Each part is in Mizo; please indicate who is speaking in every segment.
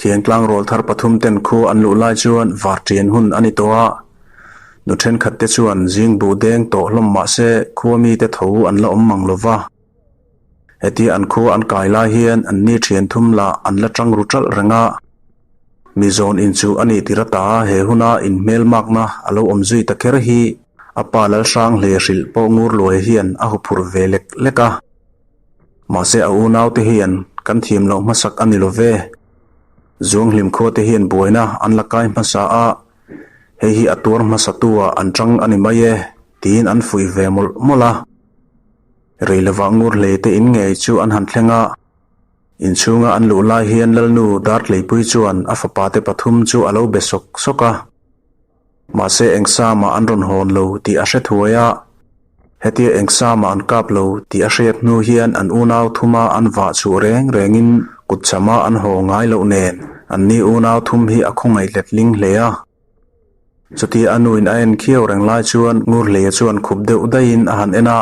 Speaker 1: Thiangtlang rawlthar pathum ten khu an luh lai chuan varṭian hun a ni tawh a, nu thenkhat te chuan zing buh deng tawh hlawm mah se khua mite tho an la awm mang lo va. Hetia an khua an kai lai hian an ni ṭhian thum lah an la ṭang ru ṭalh reng a. Mi zawn inchuh a nih tir ata he huna inhmelmakna a lo awm zui ta kher hi a pa Lalhranghle hrilh pawh ngur luai hian a huphurh ve lek lek a. Mahse a unaute hian kan thiam loh hmasak a ni lo ve. Zuanghlim khuate hian buaina an la kai hmasa a, hei hi a tuar hmasa tu ah an tang a ni mai e, tiin an fuih ve mawlh mawlh a. Rei lovah ngur hlei te in ngei chu an han thleng a. Inchhunga an luh lai hian Lalnu Dartleipui chuan a fapate pathum chu a lo be sawk sawk a. Mahse eng samah an rawn hawn lo tih a hre thuai a, hetia eng samah an kap lo tih a hriat hnu hian an unau thuma an vah chhuh reng rengin kutchama an haw ngai loh nen an ni unau thum hi a khawngaih letling hle a. Chutia a nuin a en khiau reng lai chuan Ngurhleia chuan khup deuh daihin a han en a,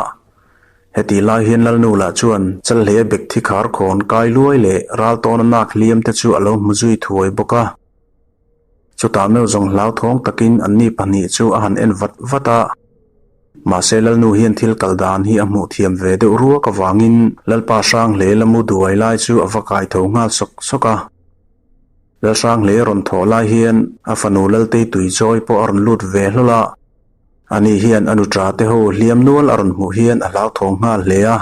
Speaker 1: hetih lai hian Lalnu lah chuan Chalhleia bek thi khar khawn kai luai leh ral tawna nak hliam te chu a lo hmu zui thuai bawk a. Chutah meuh zawng hlauthawng takin anni pahnih chu a han en vat vat a. Mahse Lalnu hian thil kal dan hi a hmuh thiam ve deuh ruak avangin Lalpa Hranghle la mu duai lai chu a va kai tho nghal sawk sawk a. Lal Hranghle rawn thawh lai hian a fanu Laltei tui chawi pawh a rawn lut ve hlawl a. Ani hian a nuṭa te ho hliam nual a rawn hmuh hian a hlauthawng nghal hle a.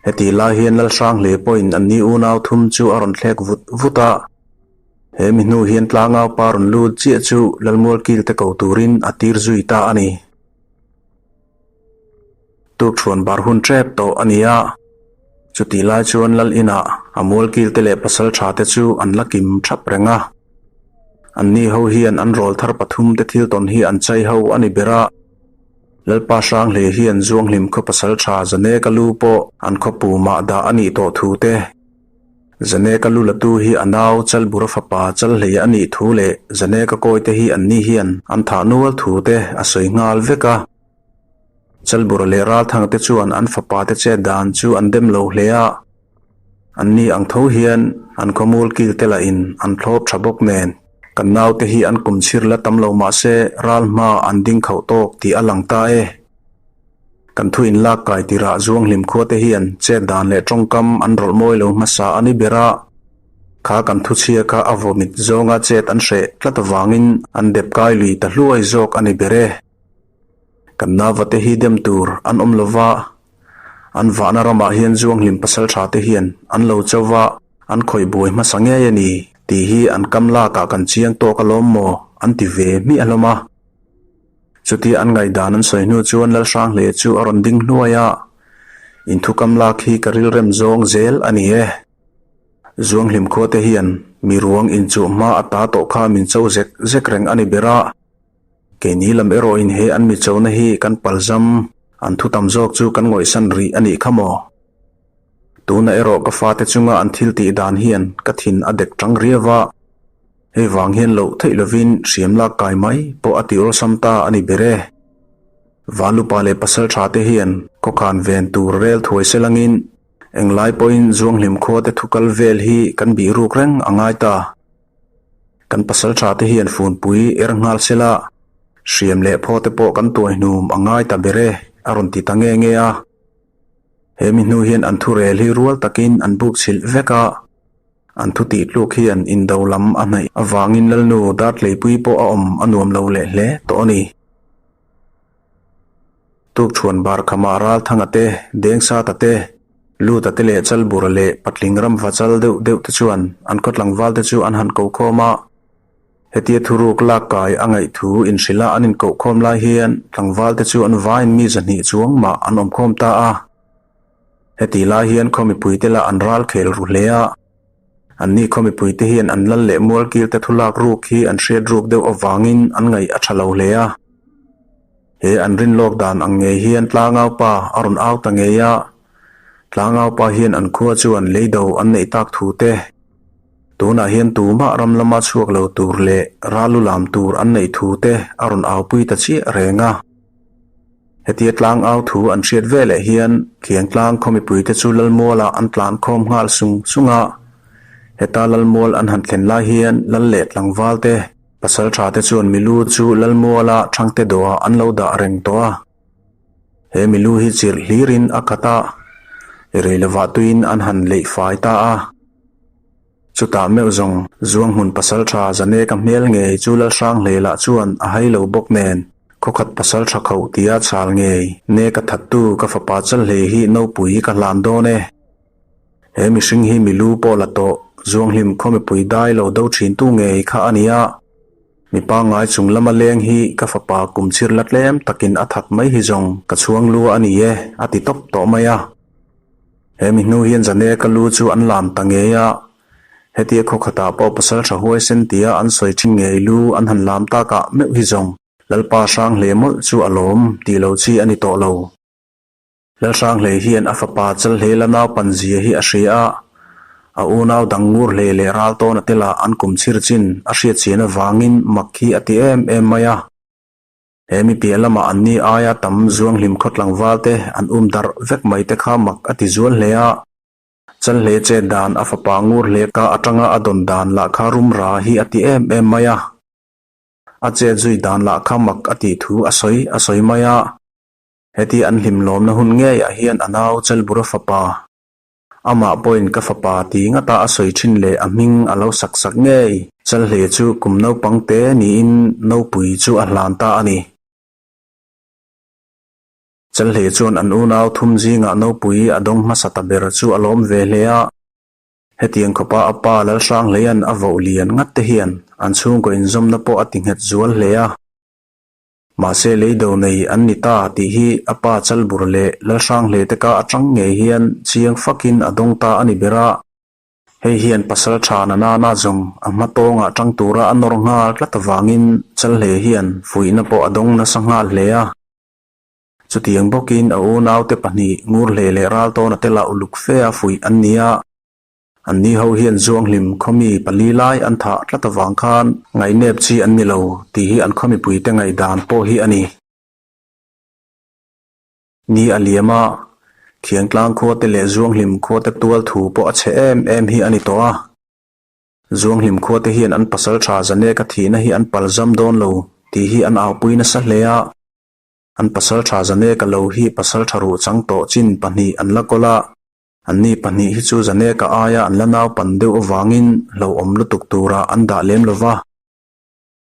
Speaker 1: Hetih lai hian Lal Hranghle pawhin anni unau thum chu a rawn thlek vut vut a. He mi hnu hian tlangau pa rawn lut chiah chu Lalmual kil te ko turin a tir zui ta a ni. Tukṭhuan bar hun ṭep tawh a ni a, chutih lai chuan Lal inah a mual kil te leh pasal ṭha te chu an la kim ṭhap reng a. Anni ho hian an rawl thar pathum te thil tawn hi an chai ho a ni ber a. Lalpa Hranghle hian Zuanghlim khaw pasal ṭha Zaneka lu pawh an khaw pumah dah a nih tawh thu te, Zaneka lu latu hi a nau Chalbura fapa Chalhlei a nih thu leh Zaneka kawite hi anni hian an thah nual thu te a sawi nghal vek a. Chalbura leh Ralthanga te chuan an fapa te chet dan chu an dem lo hle a. Anni ang tho hian an khawmul kil te lahin an thlawp tha bawk nen kan naute hi an kum chhir la tam lo mah se ral hma an ding khauh tawk tih a lang ta e. Kan thu inlak kai tirah Zuanghlim khuate hian chet dan leh tawngkam an rawlh mawi lo hmasa a ni ber a, kha kan thuchhia kha a vawmit zawnga chet an hreh tlat avangin an dep kai lui ta hluai zawk a ni ber e. Kan navate hi dem tur an awm lo va, an vahna ramah hian Zuanghlim pasal tha te hian an lo cho va, an khawih buai hmasa ngei a ni tih hi an kam lakah kan chiang tawk alawm maw an ti ve hmiah hlawm a. Chutia an ngaihdan an sawi hnu chuan Lalhranghle chu a rawn ding hnuai a, Inthukam lak hi ka rilrem zawng zel a ni e. Zuanghlim khua te hian mi ruang inchuh hma a ta tawh kha min cho zek zek reng a ni ber a. Keini lam erawhin he an mi chona hi kan palzam, an thu tam zawk chu kan ngawihsan rih a nih kha maw? Tuna erawh ka fate chunga an thil tih dan hian ka thin a dek tang riau a. Hei vang hian loh theih lovin hriam lak kai mai pawh a ti awlsam ta a ni ber e. Valupa leh pasal tha te hian khawkhan ven tur rel thuai se langin englai pawhin Zuanghlim khua te thu kal vel hi kan bih ruk reng a ngai ta. Kan pasal tha te hian funpui er nghal sela hriam leh phaw te pawh kan tuai hnum a ngai ta ber e a rawn ti ta nge nge a. He mi hnu hian an thurel hi rual takin an buk chhilh vek a. An thu tih tluk hian indo lam a hnaih avangin Lalnu Dartleipui pawh a awm a nuam lo leh hle tawh a ni. Tukṭhuan Barkhama Ralthanga te, Dengsata te, Luta te leh Chalbura leh Patling ramva chal deuh deuh te chuan an khaw tlangval te chu an han ko khawm a. Hetia thuruk lak kai a ngaih thu inhrilh a an inkoh khawm lai hian tlangval te chu an vaiin mi 200 chuang mah an awm khawm ta a. Heti lai hian khaw mipuite lah an ral khel ru hle a, anni khaw mipuite hian an lal leh mualkilte thu lak ruk hi an hriat ruk deuh avangin an ngaih a tha lo hle a. He an rin lawk dan ang ngei hian tlangau pa a rawn au ta ngei a, tlangau pa hian an khua chuan leido an neih tak thu te, tunah hian tumah ram lama chhuak lo tur leh ral lu lam tur an neih thu te a rawn aupui ta chiah reng a. Hetia tlang au thu an hriat ve leh hian Khiangtlang khaw mipuite chu Lalmualah an tlan khawm nghal sung sung a. Heta Lalmual an han thlen lai hian Lal leh tlangval te, pasaltha te chuan milu chu Lalmuala Thangte dawhah an lo dah reng tawh a. He milu hi chirh hlirin a khat a, rei lovah tuiin an han leih fai ta a. Chutah meuh zawng Zuanghmun pasaltha Zaneka hmel ngei chu Lalhranghlelah chuan a hai lo bawk nen, Khawkhat pasaltha khoh tia chhal ngei Neka thattu ka fapa Chalhlei hi nopui ka hlan dawn e. He mihring hi milu pawh la tawh Zuanghlim khaw mipui dai lo do thintu ngei kha a nia. Mi pangngai chung lama leng hi ka fapa kum chhir la tlem takin a that mai hi zawng ka chhuang lu a ni e, a ti tawp tawh mai a. He mi hnu hian Zaneka lu chu an lam ta ngei a, hetia khaw khatah pawh pasal tha huaisen tia an sawi thin ngei lu an han lam takah meuh hi zawng Lalpa hrang hle mawlh chu a lawm tih lo chi a ni tawh lo. Lalhranghlei hian a fapa Chalhlela naupan zia hi a hria a, a unau dang ngur hle leh ral tawn a tela an kum chhir chin a hriat chian avangin mak hi a ti em em mai a. He mi piah lamah anni aia tam Zuanghlim khaw tlangval te an um darh vek mai te kha mak a ti zual hle a. Chalhle chet dan a fapa ngur hle ka atanga a dawn dan lah kha rum ra hi a ti em em mai a. A chet zui dan lah kha mak a tih thu a sawi a sawi mai a. Heti an hlimlawmna hun ngeiah hian a nau Chelbura fapa, amah pawhin ka fapa ti ngata a sawi thin leh a hming a lo sak sak ngei. Chalhle chu kum naupang te niin nopui chu a hlan ta a ni. Chalhle chuan an unau thum zingah nopui a dawng hmasa ta ber chu a lawm ve hle a. Hetiang khawpa a pa Lalhranghleia'n a voh lian ngat te hian an chhungkaw inzawmna pawh a ti nghet zual hle a. Mahse leido nei an ni ta tih hi a pa Chalbur leh Lalhranghle te ka atang ngei hian chiang fakin a dawng ta a ni ber a. Hei hian pasal tha na nana zawng a hma tawngah tang tura a nawr nghal tlat avangin Chalhle hian fuihna pawh a dawng nasa nghal hle a. Chutiang bawkin a unaute pahnih Ngurhle leh Raltawna te lah uluk fe a fuih an ni a. Anni ho hian Zuanghlim khawmi pali lai an thah tlat avang khan ngaihnep chi an ni lo tih hi an khawmipuite ngaihdan pawh hi a ni. Ni a liam a, Khiangtlang khuate leh Zuanghlim khuate tual thu pawh a chhe em em hi a ni tawh a. Zuanghlim khuate hian an pasal tha Zaneka thihna hi an palzam dawn lo tih hi an aupui nasa hle a. An pasal tha Zaneka lo hi pasal tha ruh chang tawh chin pahnih an la kawl a. Anni pahnih hi chu Zaneka aia an la naupan deuh avangin hlauhawm lutuk turah an dah lem lo va.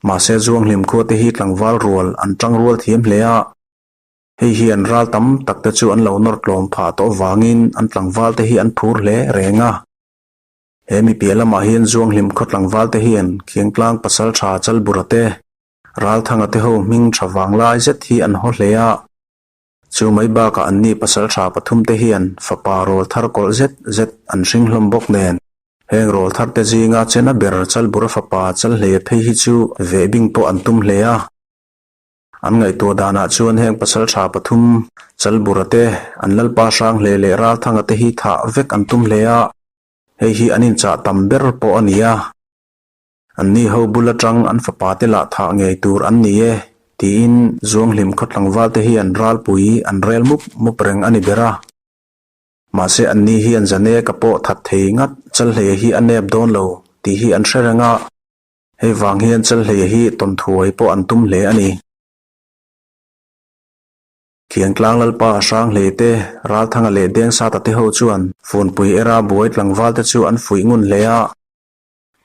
Speaker 1: Mahse Zuanghlim khuate hi tlangval rual an tang rual thiam hle a. Hei hian ral tam tak te chu an lo nawr tlawm phah tawh avangin an tlangval te hi an phur hle reng a. He mi piah lamah hian Zuanghlim khaw tlangval te hian Khiangtlang Pasaltha Chalbura te, Ralthanga te ho hming tha vanglai zet hi an haw hle a. Chu mai bakah anni pasal tha pathum te hian fapa rawl thar kawlh zet zet an hring hlawm bawk nen, heng rawl thar te zinga chena ber Chalbura fapa Chalhleia phei hi chu vehbing pawh an tum hle a. An ngaihtuah danah chuan heng pasal tha pathum Chalbura te, an Lalpa Hranghle leh Ralthanga te hi thah vek an tum hle a, hei hi an inchah tam ber pawh a ni a. Anni ho bul atang an fapa te lah thah ngei tur an ni e, tiin Zuanghlim khaw tlangval te hian ralpui an rel mup mup reng a ni ber a. Mahse anni hian Zaneka pawh that thei ngat Chalhleia hi a nep dawn lo tih hi an hre reng a, hei vang hian Chalhleia hi tawnthuai pawh an tum hle a ni. Thiangtlang Lalpa Hranghlei te, Ralthanga leh Dengsata te ho chuan Funpui era buai tlangval te chu an fuih ngun hle a.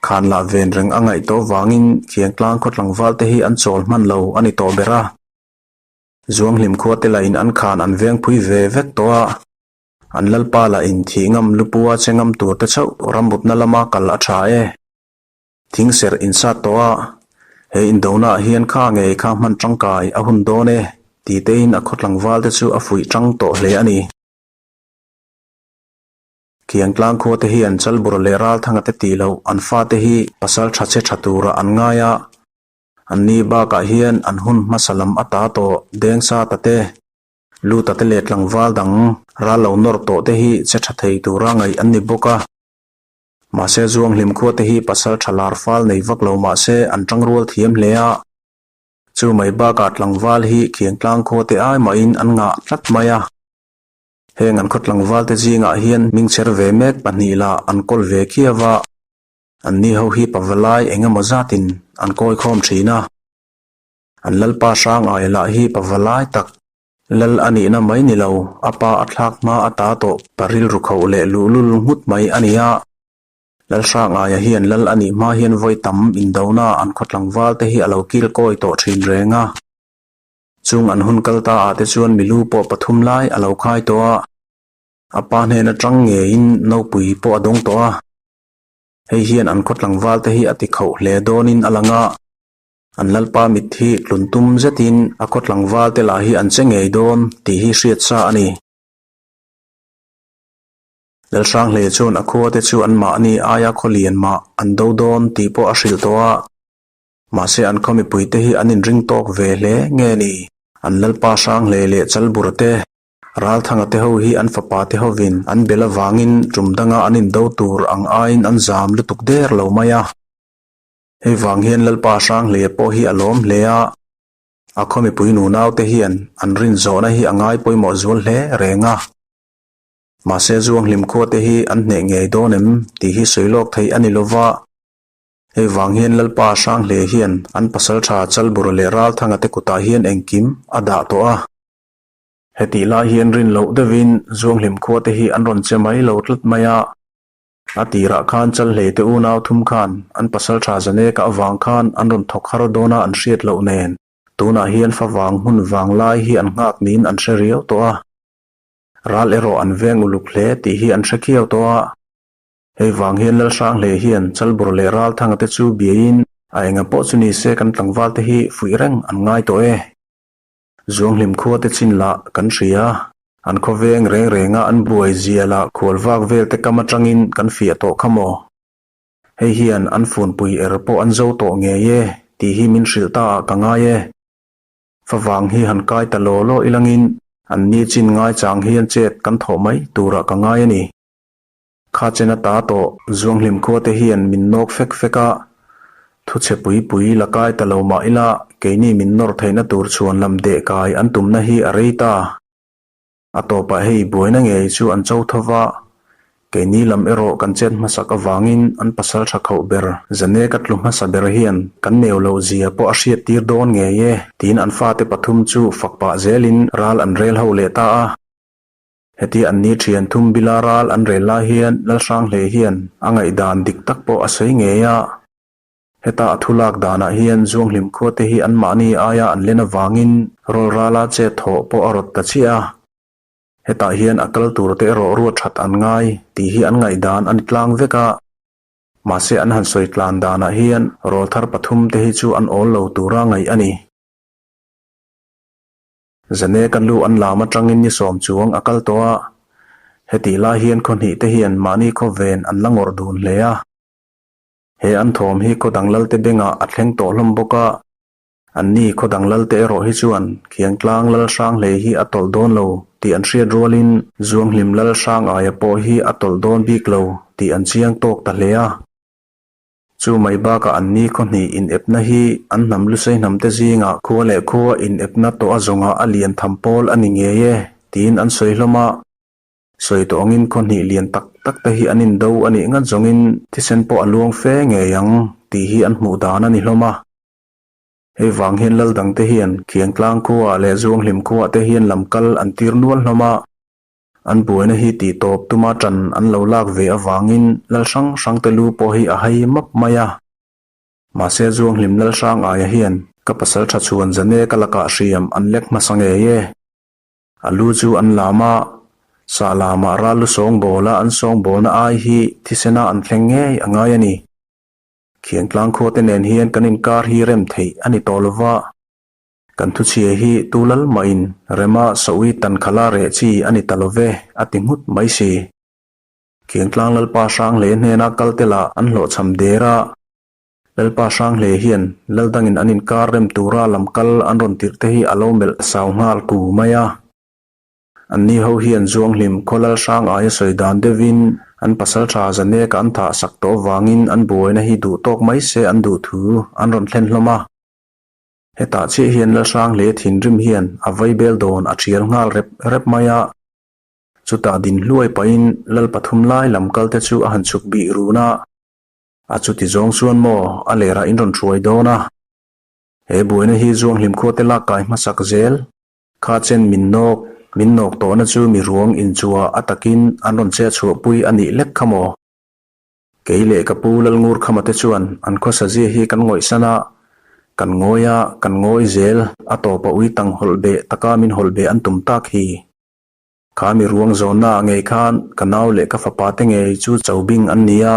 Speaker 1: Khan lah ven reng a ngaih tawh vangin Khiangtlang khaw tlangval te hi an chawl hman lo a ni tawh ber a. Zuanghlim khua te lah in an khan an veng phui ve vek tawh a. An lalpa lah in thih ngam lupua che ngam tur te chauh rambutna lama kal a tha e. Thing serh in sat tawh a, he indona ah hian kha ngei kha hman tangkai a hun dawn e ti tein a khaw tlangval te chu a fuih tang tawh hle a ni. Khiangtlang khuate hian Chalbura leh Ralthanga te tih loh an fate hi pasal tha che tha turah an ngai a, anni bakah hian an hun hmasa lam a ta tawh Dengsa ta te, Luta te leh tlangval dang ral lo nawr tawh te hi che tha thei tura ngaih an ni bawk a. Mahse Zuanghlim khuate hi pasal tha lar fal nei vak lo mahse an tangrual thiam hle a, chu mai bakah tlangval hi Khiangtlang khuate ai mahin an ngah tlat mai a. Heng an khaw tlangvalte zingah hian hming chher ve mek pahnih lah an kawl ve khiau a. Anni ho hi pavalai eng emaw zatin an kawi khawm thin a. An lalpa Hrangaia lah hi pavalai tak lal a nihna mai ni lo, a pa a thlak hma a ta tawh pa rilru khoh leh luhlul nghut mai a ni a. Lal Hrangaia hian lal a nih hma hian vawi tam indona an khaw tlangval te hi a lo kil kawi tawh thin reng a. Chung an hun kal ta ah te chuan milu pawh pathum lai a lo khai tawh a, a pa hnen atang ngeiin nopui pawh a dawng tawh a. Hei hian an khaw tlangval te hi a ti khauh hle dawnin a lang a, an lalpa mit hi tlun tum zetin a khaw tlangval te lah hi an che ngei dawn tih hi hriat sa a ni. Lalhranghlei chuan a khua te chu anmahni aia khaw lian mah an do dawn tih pawh a hrilh tawh a. Mahse an khaw mipuite hi an inring tawk ve hle nge ni? An lalpa Hranghlei leh Chalbura te, Ralthanga te ho hi an fapa te hovin an bel avangin tum danga an indo tur ang aiin an zam lutuk der lo mai a. Hei vang hian lalpa Hranghleia pawh hi a lawm hle a, a khaw mipui nunaute hian an rin zawhna hi a ngai pawimawh zual hle reng a. Mahse Zuanghlim khuate hi an hneh ngei dawn em tih hi sawi lawk theih a ni lova. Hei vang hian Lalpa Hranghle hian an pasaltha Chalbura leh Ralthanga te kutah hian engkim a dah tawh a. Hetih lai hian rin loh deuhin Zuanghlim khua te hi an rawn che mai lo tlat mai a. A tirah khan Chalhlei te unau thum khan an pasaltha Zaneka avang khan an rawn thawk har dawn a an hriat loh nen tunah hian favang hmun vang lai hi an nghak niin an hre riau tawh a. Ral erawh an veng uluk hle tih hi an hre khiau tawh a. Hei vang hian Lalhranghlei hian Chalbur leh Ralthanga te chu biain a enga pawh chu ni se kan tlangval te hi fuih reng an ngai tawh e. Zuanghlim khua te chin lah kan hria, an khawveng reng renga an buai zia lah khual vak vel te kam atangin kan fiah tawh kha maw? Hei hian an funpui er pawh an zo tawh ngei e tih hi min hrilh ta ah ka ngai e. Favang hi han kai ta law law ilangin an ni chin ngai chang hian chet kan thawh mai turah ka ngai a ni. Kha chen ata tawh Zuanghlim khua te hian min nawk fek fek a, thuchhe pui pui la kai ta lo mah ila keini min nawr theihna tur chhuan lam deh kai an tumna hi a rei ta. A tawpah hei buaina ngei chu an cho tho va, keini lam erawh kan chet hmasak avangin an pasal tha khauh ber Zaneka tlu hmasa ber hian kan neu loh zia pawh a hriat tir dawn ngei e tiin an fate pathum chu fak pah zelin ral an rel ho leh ta a. Heti an ni thian thum bila ral an rel lai hian Lalhranghlei hian a ngaihdan dik tak pawh a sawi ngei a. Heta a thu lak danah hian Zuanghlim khua te hi anmahni aia an len avangin rawl rala chet thawh pawh a rawt ta chiah a. Hetah hian a kal tur te erawh ruat that an ngai tih hi an ngaihdan a ni tlang vek a. Mahse an han sawi tlan danah hian rawl thar pathum te hi chu an awl lo tura ngaih a ni. Zane ka lu an lam atangin ni sawm chuang a kal tawh a, hetih lai hian khaw hnih te hian mahni khaw ven an la ngawrh dun hle a. He an thawm hi khaw dang lalte bengah a thleng tawh hlawm bawk a, anni khaw dang lalte erawh hi chuan Khiangtlang lal hrang hlei hi a tawlh dawn lo tih an hriat rualin Zuanghlim lal hrang aia pawh hi a tawlh dawn bik lo tih an chiang tawk ta hle a. Chu mai bakah an ni khaw hnih inepna hi an hnam lusei hnamte zingah khua leh khua inepna tawh a zawngah a lian tham pawl a ni ngei e, tiin an sawi hlawm a. Sawi tawh angin khaw hnih lian tak tak te hi an indo a nih ngat zawngin thisen pawh a luang fe ngei ang tih hi an hmuh dan a ni hlawm a. Hei vang hian lal dangte hian Khiangtlang khuaah leh Zuanghlim khuaah te hian lam kal an tir nual hlawm a. An buaina hi tih tawp tuma ṭan an lo lak ve avangin lal hrang hrangte lu pawh hi a hai map mai a. Mahse Zuanghlim lal hrang aia hian ka pasal ṭha chhuan zane ka lakah hriam an lek hmasa ngei e. A lu chu an lam a, sah lamah ral lu sawngbawla an sawngbawlna ai hi thisena an thleng ngei a ngai a ni. Khiangtlang khuate nen hian kan inkar hi rem theih a ni tawh lova. Kan thuchhia hi tu lal mahin rema sawi tan khala reh chi a ni ta lo ve, a ti nghut mai si. Khiangtlang Lalpa Hranghle hnena kal te lah an hlawhchham der a. Lalpa Hranghle hian lal dangin an inkar rem tura lam kal an rawn tirh te hi a lo melh sau nghal ku mai a. Anni ho hian Zuanghlim khaw lal hrang aia sawi dan deuhin an pasaltha Zaneka an thah sak tawh avangin an buaina hi duh tawk mai se an duh thu an rawn thlen hlawm a. Hetah chiah hian Lalhranghle thinrim hian a vaibel dawn a thial nghal rep rep mai a. Chutah din hluai pahin Lal pathum lai lam kal te chu a han chhuk bih run a. A chuti zawng chuan maw a lerah in rawn hruai dawn a. He buaina hi Zuanghlim khuate lak kai hmasak zel. Kha chen min nawk, min nawk tawhna chu mi ruang inchua a takin an rawn che chhuahpui a nih lek kha maw? Kei leh ka pu Lalngur Khama te chuan an khawsa zia hi kan ngawihsan a, kan ngawi a, kan ngawi zel, a tawpa ui tang hawlh beh taka min hawlh beh an tum tak hi. Kha mi ruang zawnna ah ngei khan ka nau leh ka fapa te ngei chu cho bing an ni a,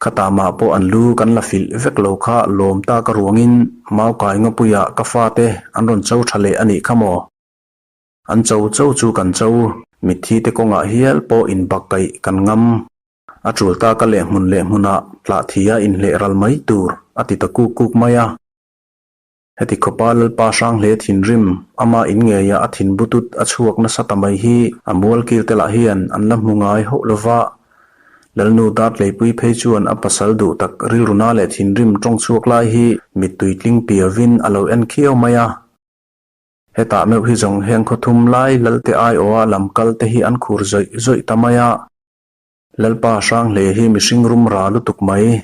Speaker 1: khatah mah pawh an lu kan la filh vek lo kha lawm tak a ruangin mau kai ngawpuiah ka fate an rawn cho tha leh a nih kha maw? An cho cho chu kan cho, mitthi te kawngah hial pawh inbakkaih kan ngam. A tul tak a leh hmun leh hmunah tlah thia inhleh ral mai tur a ti ta kuk kuk mai a. Heti khawpa Lalpa Hranghleia thinrim, ama in ngeia a thin butut a chhuak nasa ta mai hi a mualkil te lah hian an la hmu ngai hauh lo va. Lalnu Dartleipui phei chuan a pasal duh tak rilruna leh thinrim tawng chhuak lai hi mittui tling piavin a lo en khiau mai a. Hetah meuh hi zawng heng khawthum lai Lalte aiawha lam kal te hi an khur zawih zawih ta mai a. Lalpa Hranghleia hi mihring rum ra lutuk mai.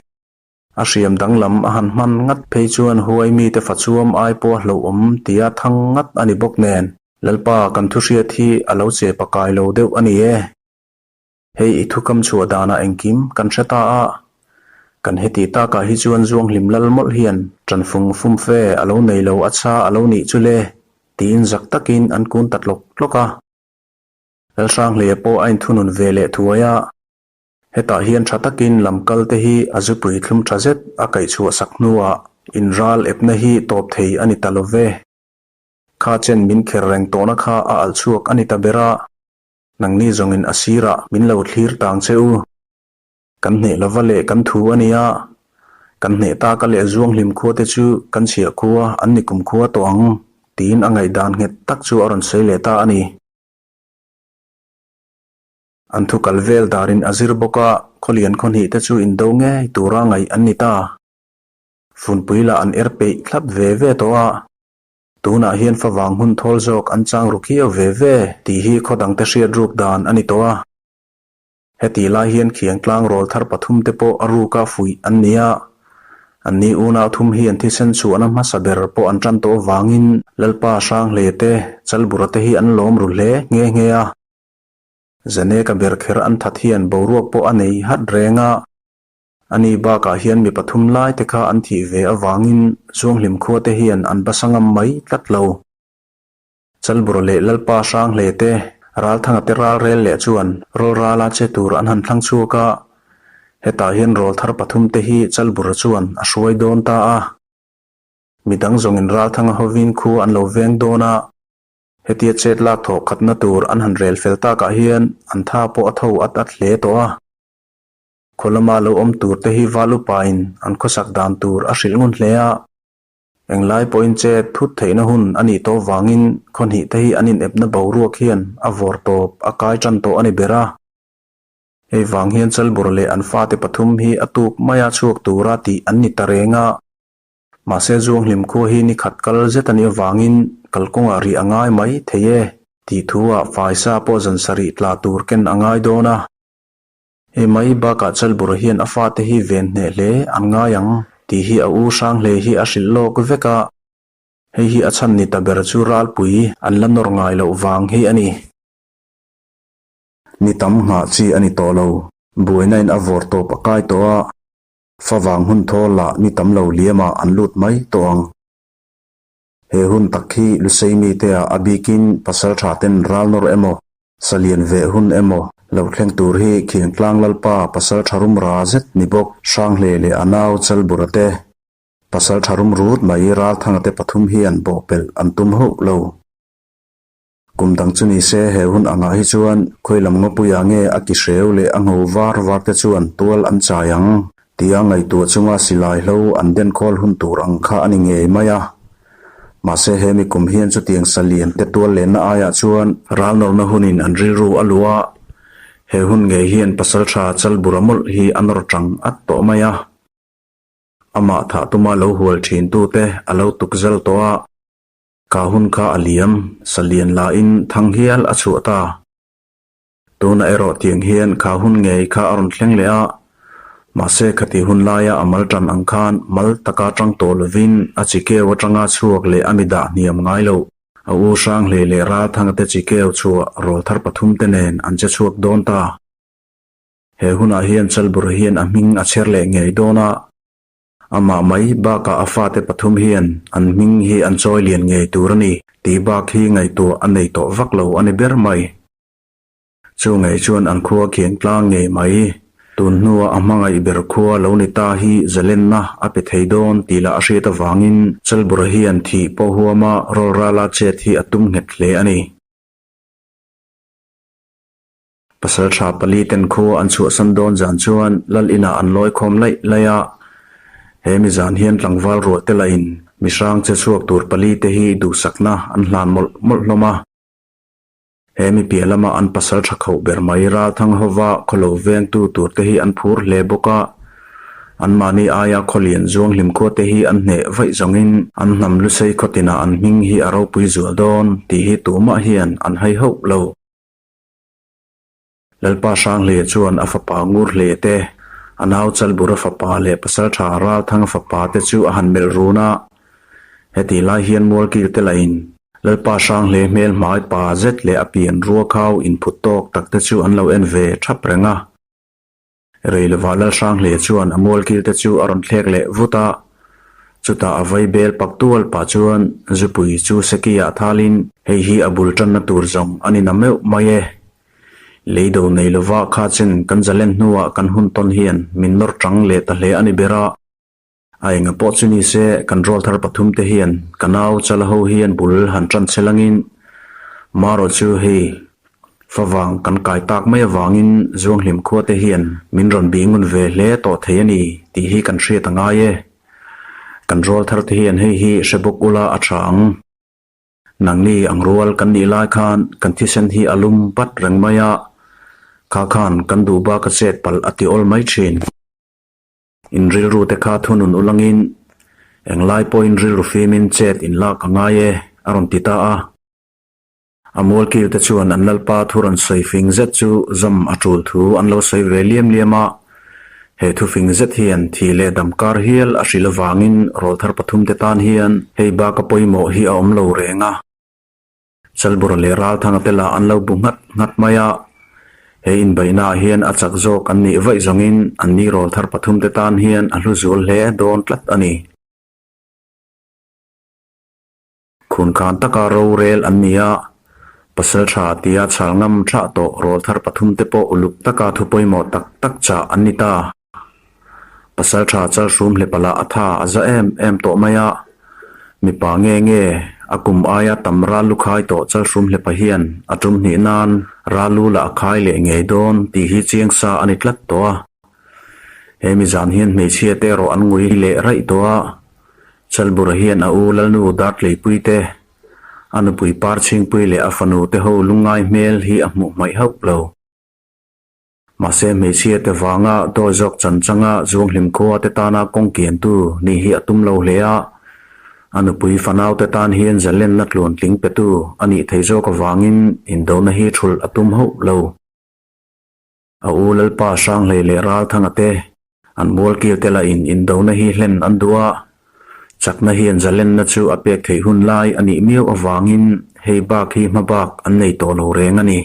Speaker 1: A hriam danglam a han hman ngat phei chuan huai mite fachuam ai pawh a hlauhawm tia thang ngat a ni bawk nen, Lalpa kan thu hriat hi a lo che pakai lo deuh a ni e. Hei i thukam chhuah danah engkim kan hre ta a, kan heti takah hi chuan Zuanghlim lal mawlh hian ṭanfung fumfe a lo nei lo a chha a lo nih chu le, tiin zak takin an kun ta tlawk tlawk a. Lalhranghleia pawh a inthunun ve leh thuai a. Hetah hian tha takin lam kal te hi a zupui thlum tha zet a kaih chhuah sak hnuah in ral epna hi tawp thei a ni ta lo ve. Kha chen min kher reng tawhna kha a alh chhuak a ni ta ber a, nangni zawngin a sirah min lo thlir tang che u. Kan hneh lova leh kan thu a nia, kan hneh taka leh zuanghlim khua te chu kan chhiah khua an ni kum khua tawh ang tiin a ngaihdan nghet tak chu a rawn sawi leh ta a ni. An thu kal vel darin a zir bawk a, khawlian khaw hnih te chu indo ngei tura ngaih an ni ta. Funpui lah an er peih thlap ve ve tawh a, tunah hian favang hun thawl zawk an chang ru khiau ve ve tih hi khaw dangte hriat ruk dan a ni tawh a. Heti lai hian khiang tlang rawl thar pathum te pawh a ruka fuih an ni a, anni unau thum hian thisen chhuahna hmasa ber pawh an tan tawh avangin Lalpa Hranghle te, Chalbura te hi an lawm ru hle nghe nghe a. Zaneka ber kher an that hian boruak pawh a nei hat reng a, ani bakah hian mi pathum lai te kha an thih ve avangin Zuanghlim khua te hian an basa ngam mai tlat lo. Chalbura leh Lalpa Hranghle te Ralthanga te ral rel leh chuan rawlrala che tur an han thlang chhuak a, hetah hian rawlthar pathum te hi Chalbura chuan a hruai dawn ta a. Midang zawngin Ralthanga hovin khua an lo veng dawn a, Hetia chet lak thawh khatna tur an han rel fel takah hian an tha pawh a tho at at hle tawh a. Khaw lama lo awm tur te hi val upain an khawsak dan tur a hrilh ngun hle a. Englai pawhin chet thut theihna hun a nih tawh vangin khaw hnih te hi an inepna boruak hian a vawr tawp a kai tan tawh a ni ber a. Hei vang hian Chalbur leh an fate pathum hi a tuk maia chhuak tura tih an ni ta reng a. Mahse Zuanghlim khua hi ni khat kal zet a nih avangin kalkawngah rih a ngai mai thei e tih thu-ah faisa pawh zan sarih tla tur ken a ngai dawn a. Hei mai bakah Chalbura hian a fate hi ven hneh hle an ngai ang tih hi a u Hranghlei hi a hrilh lawk vek a. Hei hi a chhan ni ta ber chu ralpui an la nawr ngai loh vang hi a ni. Ni tam nghah chi a ni tawh lo. Buaina in a vawr tawp a kai tawh a. Favang hun thawl lah ni tam lo liamah an lut mai tawh ang. He hun tak hi Lusei mite-ah a bikin pasal tha ten ral nawr emaw, salian veh hun emaw lo thleng tur hi Khiangtlang Lalpa pasal tha rum ra zet ni bawk Hranghle leh a nau Chalbura te, pasal tha rum rut mai Ralthanga te pathum hian bawhpelh an tum hauh lo. Kum dang chu ni se he hun angah hi chuan khawi lam ngawpuiah nge a ki hreu leh a ngho var var te chuan tual an chai ang tia ngaihtuah chunga silai hlo an den khawl hun tur ang kha a ni ngei mai a. Mahse he mi kum hian chutiang salian te tual lenna aiah chuan ral nawrna hunin an rilru a luh a, he hun ngei hian pasaltha Chalbura mawlh hi a nawr tang at tawh mai a. Amah thah tuma lo hual thin tute a lo tuk zal tawh a. Ka hun kha a liam, salian lahin thang hial a chhuah ta. Tuna erawh tiang hian kha hun ngei kha a rawn thleng leh a. Mahse khati hun laia a mal tan ang khan mal taka tang tawh lovin a chi keu atanga chhuak leh a mi dah hniam ngai lo. A u Hranghlei leh Ralthanga te chi keu chhuah rawlthar pathumte nen an che chhuak dawn ta. He hunah hian Chalbur hian a hming a chher leh ngei dawn a, amah mai bakah a fate pathum hian an hming hi an chawi lian ngei tur a ni tih bak hi ngaihtuah a nei tawh vak lo a ni ber mai. Chu ngei chuan an khua khian tlang ngei mai. Tun hnua a hmangaih ber khua lo ni ta hi zalenna a pe thei dawn tih lah a hriat avangin Chalbura hian thih pawh huama rawlrala chet hi a tum nghet hle a ni. Pasalṭha pali ten khua an chhuahsan dawn zan chuan Lal inah an lawi khawm laih laih a. He mi zan hian tlangval ruah te lahin mi hrang che chhuak tur pali te hi duhsakna an hlan mawlh mawlh hlawm a. He mi piah lama an pasal tha khauh ber mai Ralthang hova khawlo vengtu tur te hi an phur hle bawk a. Anmahni aia khawlian zuang hlim khua te hi an hneh vaih zawngin an hnam lusei khawtinah an hming hi a ropui zual dawn tih hi tumah hian an hai hauh lo. Lalpa Hranghleia chuan a fapa Ngurhleia te, a nau Chalbura fapa leh Pasaltha Ralthanga fapa te chu a han melh run a. Hetih lai hian Mualkil te lahin Lalpa Hranghleia hmel hmai pa zet leh a pian rua khau inphut tawk tak te chu an lo en ve thap reng a. Rei lovah Lalhranghleia chuan a mualkil te chu a rawn thlek leh vut a, chutah a vai bel pak tual pah chuan zupui chu Seki-ah thalin hei hi a bul tanna tur zawng a ni na meuh mai e. Leido nei lova kha chen kan zalen hnuah kan hun tawn hian min nawr tang leh ta hle a ni ber a. A enga pawh chu ni se, kan rawlthar pathumte hian ka nau chala ho hian bul han tan che langin marawh chu hei favang kan kai tak mai avangin Zuanghlim khuate hian min rawn bih ngun ve hle tawh thei a ni tih hi kan hriat a ngai e. Kan rawlthar te hian hei hi hre bawk ula a tha ang. Nangni ang rual kan nih lai khan kan thisen hi a lum pat reng mai a, kha khan kan duh bak a chet palh a ti awl mai thin. In rilru te kha thunun ulangin englai pawhin rilru fimin chet in lak a ngai e, a rawn ti ta a. A mualkil te chuan an lalpa thu rawn sawi fing zet chu zam a tul thu an lo sawi ve liam liam a. He thu fing zet hian thih leh dam kar hial a hrilh avangin rawlthar pathum te tan hian hei baka pawimawh hi a awm lo reng a. Chalbura leh Ralthanga te lah an lo bu nghat nghat mai a, he inbeihnaah hian a chak zawk an nih vaih zawngin an ni rawl thar pathumte tan hian a hlu zual hle dawn tlat a ni. Khunkhan taka rorel an ni a, Pasaltha tia chhal ngam thlah tawh rawl thar pathumte pawh uluk taka thu pawimawh tak tak chah an ni ta. Pasaltha Chalhrum hlepalah a tha a za em em tawh mai a, mipa nge nge a kum aia tam ral lu khai tawh Chalhrum hlepa hian a tum hnih nan ral lu lah a khai leh ngei dawn tih hi chiang sa a ni tlat tawh a. He mi zan hian hmeichhia te erawh an ngui leh raih tawh a, Chalbura hian a u Lalnu Dartleipui te, a nupui Parchhingpui leh a fanu te ho lungngai hmel hi a hmuh hmaih hauh lo. Mahse hmeichhia te vanga dawi zawk chan changa Zuanghlim khua te tana kawng kiantu nih hi a tum lo hle a, a nupui fanau te tan hian zalenna tluan tling petu a nih thei zawk avangin indona hi thulh a tum hauh lo. A u Lalpa Hranghlei leh Ralthanga te an mualkil te lahin indona hi hlen an duh a, chakna hian zalenna chu a pek theih hun lai a nih miau avangin hei bak hi hmabak an nei tawh lo reng a ni.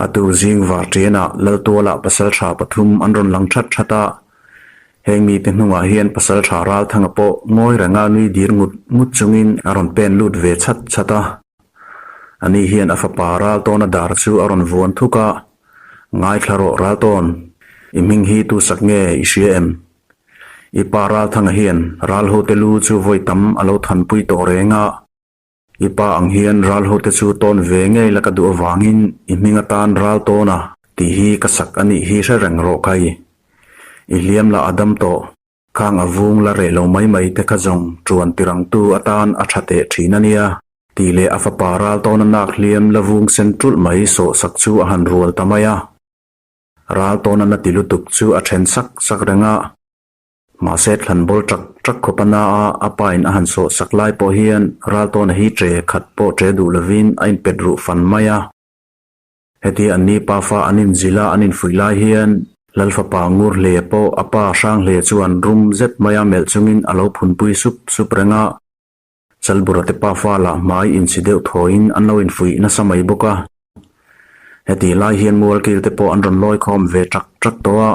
Speaker 1: A tu zing var ṭianah Laltualah pasalṭha pathum an rawn lang ṭhat ṭhat a, heng mite hnungah hian pasalṭha Ralthanga pawh ngawi renga nui dir ngut ngut chungin a rawn pen lut ve chhat chhat a. Ani hian a fapa Raltawna dar chu a rawn vuan thuk a, Ngaithla rawh Raltawn, i hming hi tu sak nge i hria em? I pa Ralthanga hian Ralhote lu chu vawi tam a lo thanpui tawh reng a, I pa ang hian ral hote chu tawn ve ngei la ka duh avangin i hming atan ral tawn a tih hi ka sak a nih hi hre reng rawh khai. I hliam lah a dam tawh. Khang a vung la reh lo mai mai te kha zawng ṭuan tirangtu atan a ṭha teh ṭhin a nia tih leh a fapa ral tawna nak hliam la vung sen ṭulh mai sawh sak chu a han rual ta mai a. Ral tawna na ti lutuk chu a ṭhen sak sak reng a. Mahse thlan bawl ṭak ṭak khawp a na a, a pa in a han sawh sak lai pawh hian Raltawna hi ṭe khat pawh ṭe duh lovin a inpet ruh fan mai a. Hetia anni pafa an inzilh a an infuih lai hian Lal fapa ngur hle pawh a pa hrang hle chuan rum zet maia melh chungin a lo phunpui sup sup reng a. Chalbura te pafa lah hmai inchhi deuh thawiin an lo infuih nasa mai bawk a. Hetih lai hian mualkil te pawh an rawn lawi khawm ve ṭak ṭak tawh a.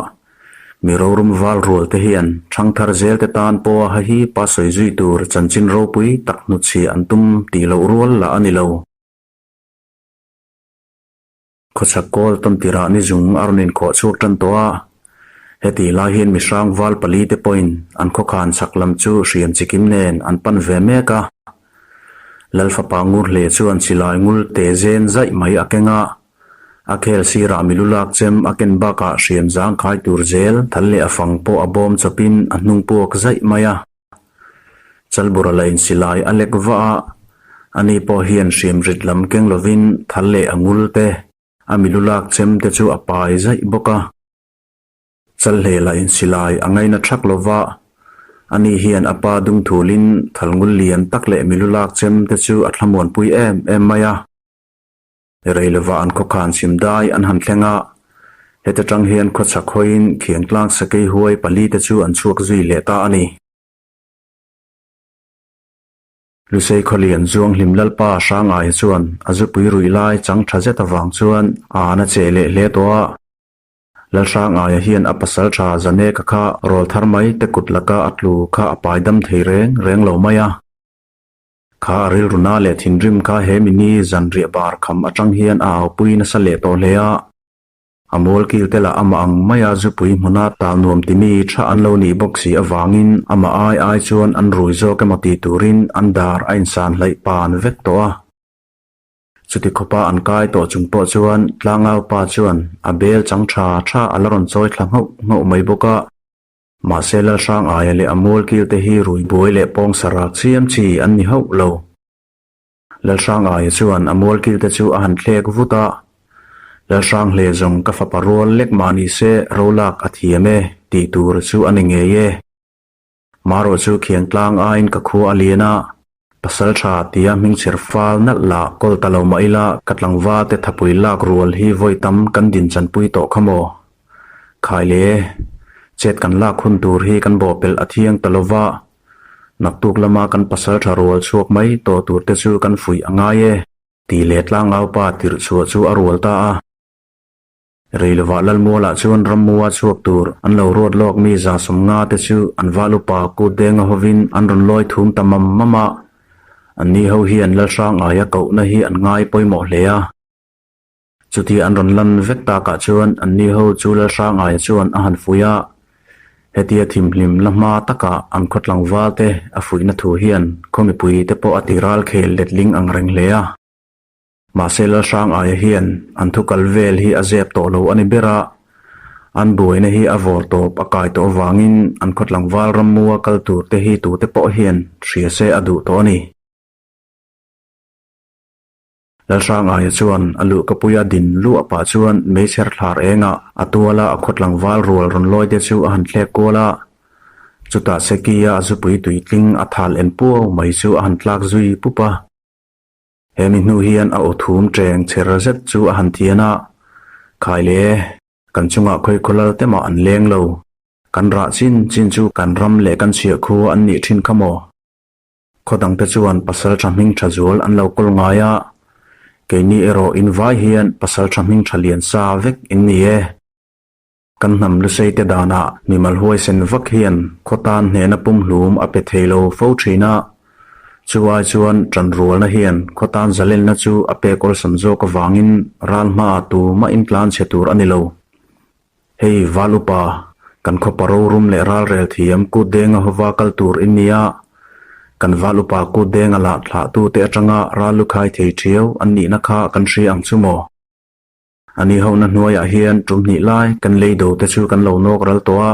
Speaker 1: Mi rorum val rual te hian ṭhangthar zel te tan pawha hahi pa sawi zui tur chanchin ropui tak hnutchhiah an tum tih loh rual lah a ni lo. Khawchhak kawl tawn tirah ni zung a rawn inkhawh chhuak tan tawh a, hetih lai hian mihrang val pali te pawhin an khawkhan chhak lam chu hriam chikim nen an pan ve mek a. Lal fapa ngur hle chuan silai ngul te zen zaih mai a keng a, a khel sirah milu lak chem a ken bakah hriam zangkhai tur zel thal leh a fang pawh a bawm chawpin a hnung puak zaih mai a. Chalbura la insilai a lek vah a, ani pawh hian hriam rit lam keng lovin thal leh a ngul te, a milu lak chem te chu a pai zaih bawk a. Chalhleh la insilai a ngaina thak lova, ani hian a pa dung thulin thal ngul lian tak leh milu lak chem te chu a thlamuanpui em em mai a. Rei lova an khawkhan chhim dai an han thleng a, heta tang hian khawchhak hawiin Khiangtlang sakei huai pali te chu an chhuak zui leh ta a ni. Lusei khawlian Zuanghlim Lalpa Hrangaia chuan a zupui ruih lai chang tha zet avang chuan a an a cheh leh hle tawh a. Lalhrangaia hian a pasal tha Zaneka kha rawl thar mai te kut laka a tlu kha a pai dam thei reng reng lo mai a. Kha a rilru na leh thinrim kha he mini zanriah bar kham atang hian a aupui nasa leh tawh hle a. A mual kil te lah amah ang maia zupui hmuna tal nuam timi tha an lo nih bawk si avangin amah ai ai chuan an rui zawk emaw ti turin an dar a insan hleih pan vek tawh a. Chuti khawpa an kai tawh chung pawh chuan tlangau pa chuan a bel chang tha tha a la rawn chawi thla nghauh nghauh mai bawk a. Mahse Lalhrang aia leh a mual kil te hi rui buai leh pawng sarak chiam chi an ni hauh lo. Lalhrang aia chuan a mual kil te chu a han thlek vut a, Lalhrang hle zawng ka fapa rual lek mah ni se ro lak a thiam e tih tur chu a ni ngei e. Marawh chu khiangtlang aiin ka khua a lian a, pasal tha tia hmingchher fal nalh lah kawl ta lo mah ila ka tlangva te thapui lak rual hi vawi tam kan din chanpui tawh kha maw? Khai le, chet kan lak hun tur hi kan bawhpelh a thiang ta lo va, naktuk lama kan pasal tha rual chhuak mai tawh tur te chu kan fuih a ngai e, tih leh tlangaupa tirh chhuah chu a rual ta a. Rei lovah Lalmualah chuan rammua chhuak tur an lo ruat lawk mi 150 te chu an val upa kut denga hovin an rawn lawi thum ta mam mam a. Anni ho hian Lalhrang aia kohna hi an ngai pawimawh hle a. Chutia an rawn lan vek takah chuan anni ho chu Lalhrang aia chuan a han fuih a. Hetia thimhlim la hma taka an khaw tlangval te a fuihna thu hian khaw mipui te pawh a ti ral khel letling ang reng hle a. Mahse Lalhrang aia hian an thu kal vel hi a zep tawh lo a ni ber a, an buaina hi a vawr tawp a kai tawh avangin an khaw tlangval rammua kal tur te hi tute pawh hian hria se a duh tawh a ni. Lalhrang aia chuan a luhkapuia din luah pah chuan meichher thlar engah a tuala a khaw tlangval rual rawn lawi te chu a han thlek kual a, chutah Sekia a zupui tuitling a thal en puau mai chu a han tlak zui pup a. He mi hnu hian a aw thum cheng chher zet chu a han thian a, Khai le, kan chungah khawi khawlal te mah an leng lo. Kan rah chin chin chu kan ram leh kan chhiah khua an nih thin kha maw? Khaw dangte chuan pasal tha hming tha zual an lo kawl ngai a, keini erawh in vai hian pasal tha hming tha lian sa vek in ni e. Kan hnam lusei te danah mimal huaisen vak hian khaw tan hnehna pumhlum a pe thei lo fo thin a, chu ai chuan tanrualna hian khaw tan zalenna chu a pek awlsam zawk avangin ral hmaah tumah in tlan chhe tur a ni lo. Hei val upa, kan khawpa rorum leh ralrel thiam kut denga hova kal tur in nia, kan val upa kut denga lah thlahtute atanga ral lukhai thei thiau an nihna kha kan hria ang chu maw? A ni hona hnuaiah hian tum hnih lai kan lei do te chu kan lo nawk ral tawh a,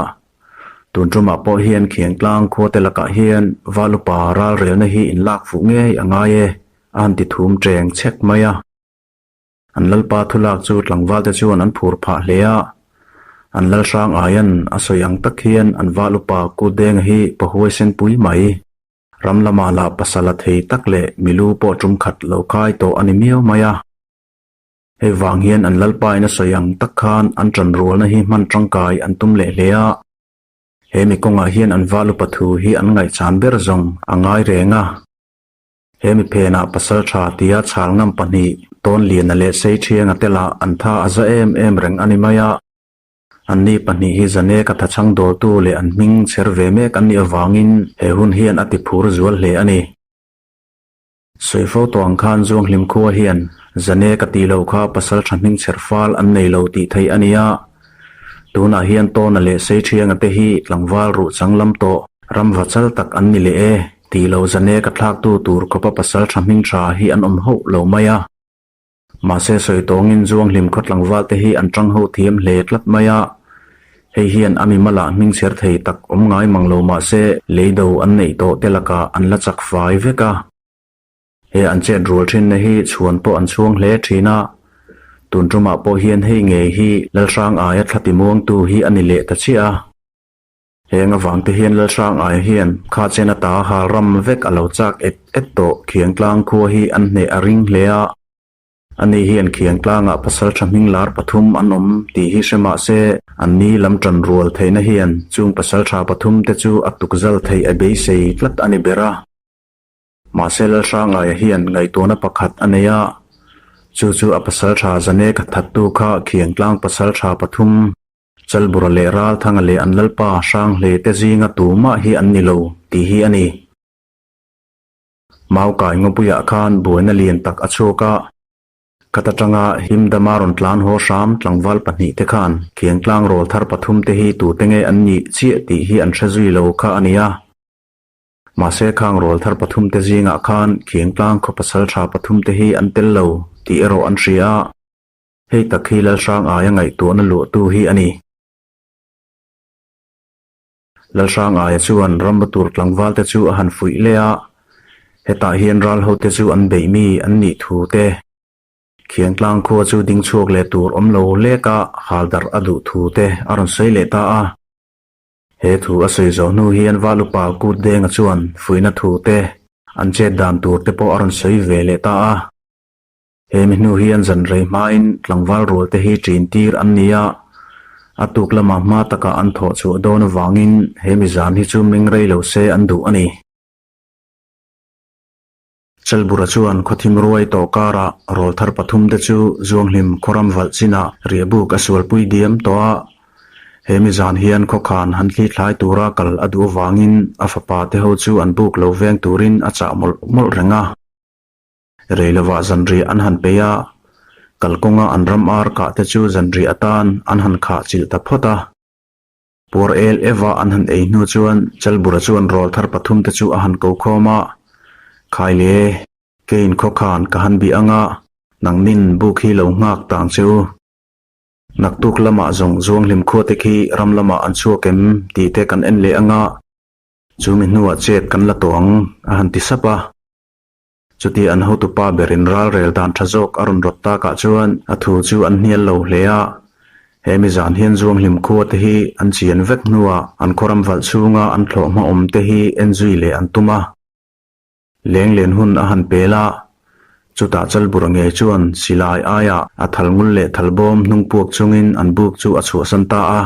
Speaker 1: tun tumah pawh hian Khiangtlang khua te lakah hian val upa ralrelna hi in lak fuh ngei a ngai e, a han ti thum cheng chhek mai a. An lalpa thulak chu tlangval te chuan an phur phah hle a, an lalhrang aian a sawi ang tak hian an val upa Kutdenga hi pahuaisen pui mai. Ram lamah lah pasal a thei tak leh milu pawh tum khat lo kai tawh a ni miau mai a. Hei vang hian an lalpain a sawi ang tak khan an ṭanrualna hi hman ṭangkai an tum leh hle a. He mi kawngah hian an val upa thu hi an ngaihchan ber zawng a ngai reng a. He mi phenah pasal tha tia chhal ngam pahnih Tawnliana leh Seiṭhianga te lah an tha a za em em reng a ni mai a. Anni pahnih hi Zaneka thachhang dawltu leh an hming chher ve mek an nih avangin he hun hian a ti phur zual hle a ni. Sawi fo tawh ang khan Zuanghlim khua hian Zane ka tih loh kha pasal tha hming chher fal an nei lo tih theih a ni a. Tunah hian Tawna leh Seiṭhianga te hi tlangval ruh chang lam tawh ram va chal tak an ni leh e tih lo Zane ka thlaktu tur khawpa pasal tha hming tha hi an awm hauh lo mai a. Mahse sawi tawngin Zuanghlim khaw tlangval te hi an tang ho thiam hle tlat mai a. Hei hian a mimalah hming chher thei tak awm ngai mang lo mahse leido an neih tawh te lakah an la chak fai vek a. He an chet rual thinna hi chhuan pawh an chhuang hle thin a. Tun tumah pawh hian hei ngei hi Lalhrang aia thla timuangtu hi a ni leh ta chiah a. Heng avang te hian Lalhrang aia hian kha chen ata hal ram vek a lo chak et et tawh Khiangtlang khua hi an hneh a ring hle a. Ani hian Khiangtlangah pasal tha hming lar pathum an awm tih hi hre mah se, anni lam tan rual theihna hian chung pasal tha pathum te chu a tukzal theih a beisei tlat a ni ber a. Mahse Lalhrangaia hian ngaihtuahna pakhat a nei a, chu chu a pasal tha Zaneka thattu kha Khiangtlang pasal tha pathum, Chalbura leh Ralthanga leh an Lalpa Hranghlei te zinga tumah hi an ni lo tih hi a ni. Mau kai ngawpuiah khan buaina lian tak a chhuak a, khat atanga himdama rawn tlan haw hram tlangval pahnih te khan Khiangtlang rawl thar pathum te hi tute nge an nih chiah tih hi an hre zui lo kha a ni a. Mahse khang rawl thar pathum te zingah khan Khiangtlang khaw pasal tha pathum te hi an tel lo tih erawh an hria a, hei tak hi Lalhrang aia ngaihtuahna luahtu hi a ni. Lalhrangaia chuan ramma tur tlangval te chu a han fuih leh a, hetah hian ral hote chu an beih mi an nih thu te, Khiangtlang khua chu ding chhuak leh tur awm lo lek a hal darh a duh thu te a rawn sawi leh ta a. He thu a sawi zawh hnu hian Valupa Kutdenga chuan fuihna thu te, an chet dan tur te pawh a rawn sawi ve leh ta a. He mi hnu hian zan rei hmain tlangval rual te hi ṭin tir an ni a, a tuk lamah hma takah an thawh chhuah dawn avangin he mi zan hi chu meng rei lo se an duh a ni. Chalbura chuan khawthim ruai tawh karah rawl thar pathum te chu Zuanghlim khawram valh chinah riahbuk a sualpui diam tawh a, he mi zan hian khawkhan han thli thlai tura kal a duh avangin a fapa te ho chu an buk lo veng turin a chah mawlh mawlh reng a. Rei lovah zanriah an han peih a, kalkawnga an ram ar kah te chu zanriah atan an han khah chilh ta phawt a. Puar el eva an han ei hnu chuan Chalbura chuan rawl thar pathum te chu a han ko khawm a, Khai le, keiin khawkhan ka han bih ang a, nangnin buk hi lo nghak tang che u. Naktuk lamah zawng Zuanghlim khua te khi ram lamah an chhuak em tih te kan en leh ang a, chu mi hnuah chet kan la tawh ang, a han ti sap a. Chuti an hotupa berin ralrel dan tha zawk a rawn rawt takah chuan a thu chu an hnial lo hle a. He mi zan hian Zuanghlim khua te hi an chian vek hnuah an khawram valh chhunga an thlawh hma awm te hi en zui leh an tum a. Leng len hun a han pel a, chutah Chalbura ngei chuan silai aiah a thal ngul leh thal bawm hnung puak chungin an buk chu a chhuahsan ta a.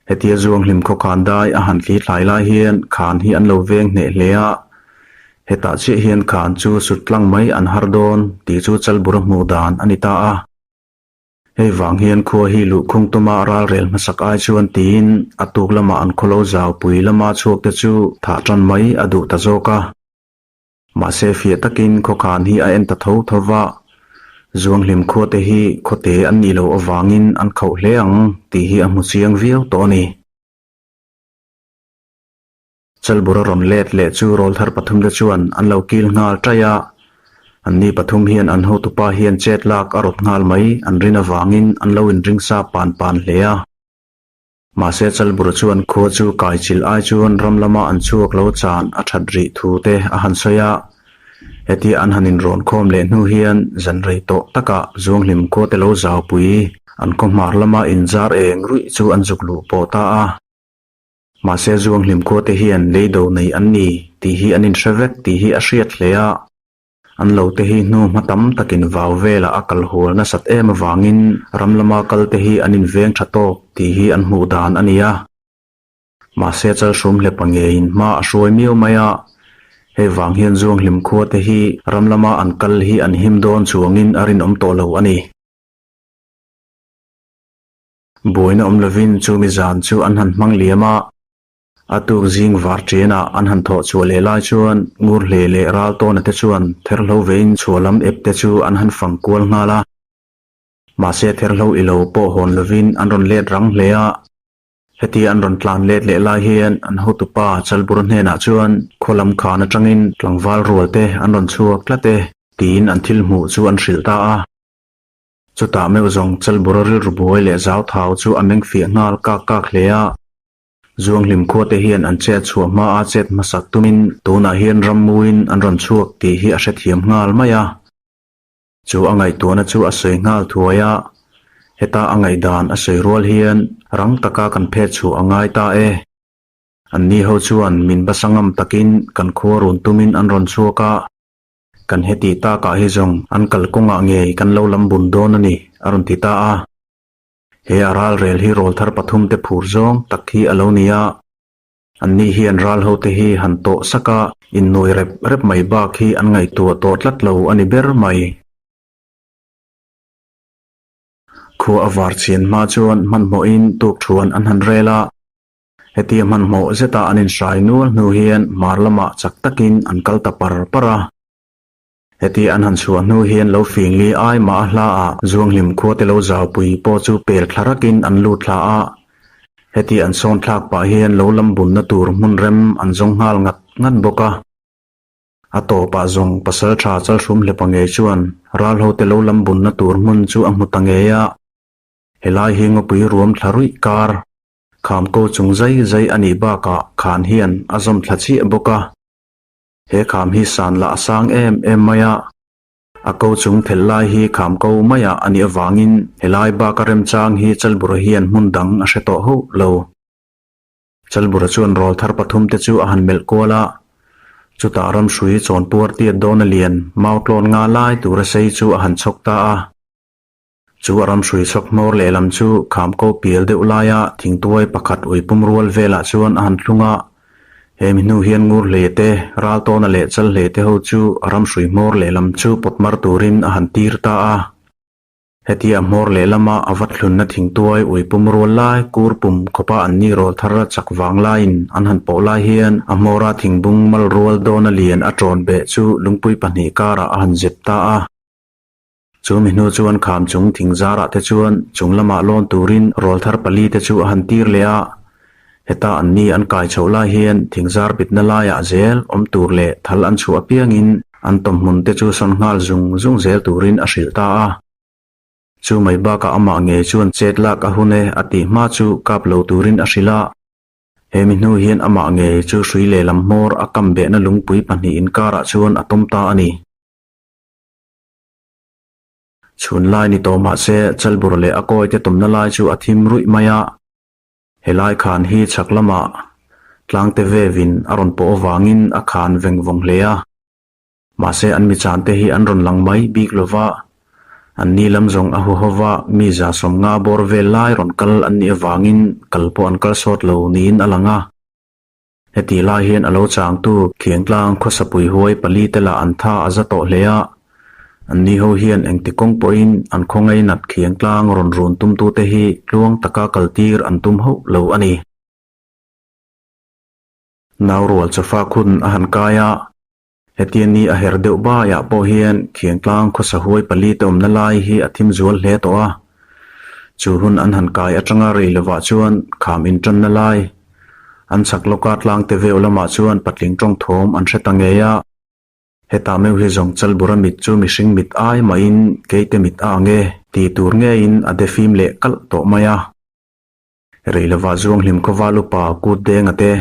Speaker 1: Hetia Zuanghlim khaw khan dai a han thli thlai lai hian khan hi an lo veng hneh hle a, hetah chiah hian khan chu sut tlang mai an har dawn tih chu Chalbura hmuh dan a ni ta a. Hei vang hian khua hi luhkhung tuma ralrel hmasak ai chuan tiin a tuk lamah an khawlo zau pui lama chhuak te chu thah tan mai a duh ta zawk a. Mahse fiah takin khawkhan hi a en ta tho tho va, Zuanghlim khuate hi khawte an nih loh avangin an khauh hle ang tih hi a hmu chiang viau tawh a ni. Chalbura rawn let leh chu rawlthar pathum te chuan an lo kil nghal ṭaih a, anni pathum hian an hotupa hian chet lak a rawt nghal mai an rin avangin an lo inring sa pan pan hle a. Mahse Chalbura chuan khua chu kai chilh ai chuan ram lama an chhuak lo chan a that rih thu te a han sawi a. Hetia an han inrawn khawm leh hnu hian zan rei tawh takah Zuanghlim khua te lo zaupui an khaw hmar lama inzar eng ruih chu an zuk luh pawh ta a. Mahse Zuanghlim khua te hian leido nei an ni tih hi an inhre vek tih hi a hriat hle a. An lo te hi hnu hma tam takin vau velah a kal hual nasat em avangin ram lama kal te hi an inveng tha tawk tih hi an hmuh dan a ni a. Mahse Chalhrum hlepa ngeiin hma a hruai miau mai a, hei vang hian Zuanghlim khua te hi ram lama an kal hi an him dawn chuangin a rinawm tawh lo a ni. Buaina awm lovin chumi zan chu an han hmang liam a, a tuk zing var ṭianah an han thawh chhuah leh lai chuan ngur hle leh ral tawna te chuan therhlo vein chhuah lam ep te chu an han fang kual nghal a. Mahse therhlo i lo pawh hawn lovin an rawn let rang hle a. Hetia an rawn tlan let leh lai hian an hotupa Chalbura hnenah chuan khaw lam khan atangin tlangval rual te an rawn chhuak tlat e tiin an thil hmuh chu an hrilh ta a. Chutah meuh zawng Chalbura rilru buai leh zau thau chu a meng fiah nghal kak kak hle a. Zuanghlim khuate hian an chet chhuah hma a chet hmasak tumin tunah hian rammuin an rawn chhuak tih hi a hrethiam nghal mai a. Chu a ngaihtuahna chu a sawi nghal thuai a, heta a ngaihdan a sawi rual hian rang taka kan phet chhuah a ngai ta e. Anni ho chuan min basa ngam takin kan khua run tumin an rawn chhuak a, kan heti takah hi zawng an kalkawngah ngei kan lo lam bun dawn a ni, a rawn ti ta a. He a ralrel hi rawlthar pathumte phur zawng tak hi a lo ni a. Anni hian ral hote hi han tawh sak a, innuai rep rep mai bak hi an ngaihtuah tawh tlat lo a ni ber mai. Khua a var chhian hma chuan hmanhmawhin tukthuan an han rel a, hetia hmanhmawh zeta an inhrai nual hnu hian hmar lamah chak takin an kal ta par par a. Heti an han chhuah hnu hian lo fing li ai mah a hla ah Zuanghlim khua te lo zaupui pawh chu pel thla rakin an lut thla a. Heti an sawn thlak pah hian lo lam bunna tur hmun rem an zawng nghal ngat ngat bawk a. A tawpah zawng Pasaltha Chalhrum hlepa ngei chuan ral ho te lo lam bunna tur hmun chu a hmu ta ngei a. Helai hi ngawpui ruam thla ruih kar kham ko chung zai zai a nih bakah khan hian a zawm thla chiah bawk a. He kham hi san lah a sang em em mai a, a ko chung thelh lai hi kham ko maiah a nih avangin helai baka remchang hi Chalbura hian hmun dang a hre tawh hauh lo. Chalbura chuan rawl thar pathum te chu a han melh kual a, chutah ramhrui chawnpuar tiat dawn a lian mau tlawn nga lai tura sei chu a han chhawk ta a. Chu a ramhrui chhawk hmawr lehlam chu kham ko pial deuh laia thingtuai pakhat ui pum rual velah chuan a han thlung a. He mi hnu hian ngur hle te, ral tawna leh chal hle te ho chu a ramhrui hmawr lehlam chu pawt mar turin a han tir ta a. Hetia a hmawr lehlama a va thlunna thingtuai ui pum rual lai kur pum khawpa an ni rawl thar chak vang laiin an han pawh lai hian a hmawra thingbung mal rual dawna lian a ṭawn beh chu lungpui pahnih karah a han zep ta a. Chu mi hnu chuan kham chung thing zarah te chuan chung lamah lawn turin rawl thar pali te chu a han tir leh a. Heta an ni an kai chhoh lai hian thing zar bitna laiah zel awm tur leh thal an chhuah apiangin an tawmhmun te chu sawn nghal zung zung zel turin a hrilh ta a. Chu mai bakah amah ngei chuan chet lak a hun e a tih hma chu kap lo turin a hrilh a. He mi hnu hian amah ngei chu hrui lehlam hmawr a kam behna lungpui pahnih inkarah chuan a tawm ta a ni. Chhun lai ni tawh mah se Chalbur leh a kawite tumna lai chu a thim ruih mai a. Helai khan hi chhak lamah tlangte vevin a rawn pawh avangin a khan veng vawng hle a. Mahse an michante hi an rawn lang mai bik lo va, an ni lam zawng a huho va mi za 50 bawr vel lai rawn kal an nih avangin kal pawh an kal sawt lo niin a lang a. Heti lai hian a lo changtu Khiangtlang khawsapui huai pali te lah an tha a za tawh hle a, anni ho hian engti kawng pawhin an khawngaih nat Khiangtlang rawn run tumtute hi tluang taka kaltir an tum hauh lo a ni. Nau rual chawfa khun a han kai a, hetia ni a her deuh baiah pawh hian Khiangtlang khawsa huai pali te awmna lai hi a thim zual hle tawh a. Chu hun an han kai atanga rei lovah chuan kham intanna lai an chhak lawka tlangte veu lamah chuan patling tawng thawm an hre ta ngei a. Hetah meuh hi zawng Chalbura mit chu mihring mit ai mahin keite mit a ang e tih tur ngeiin a defim leh kalh tawh mai a. Rei lovah Zuanghlim khawval upa Kut Denga te,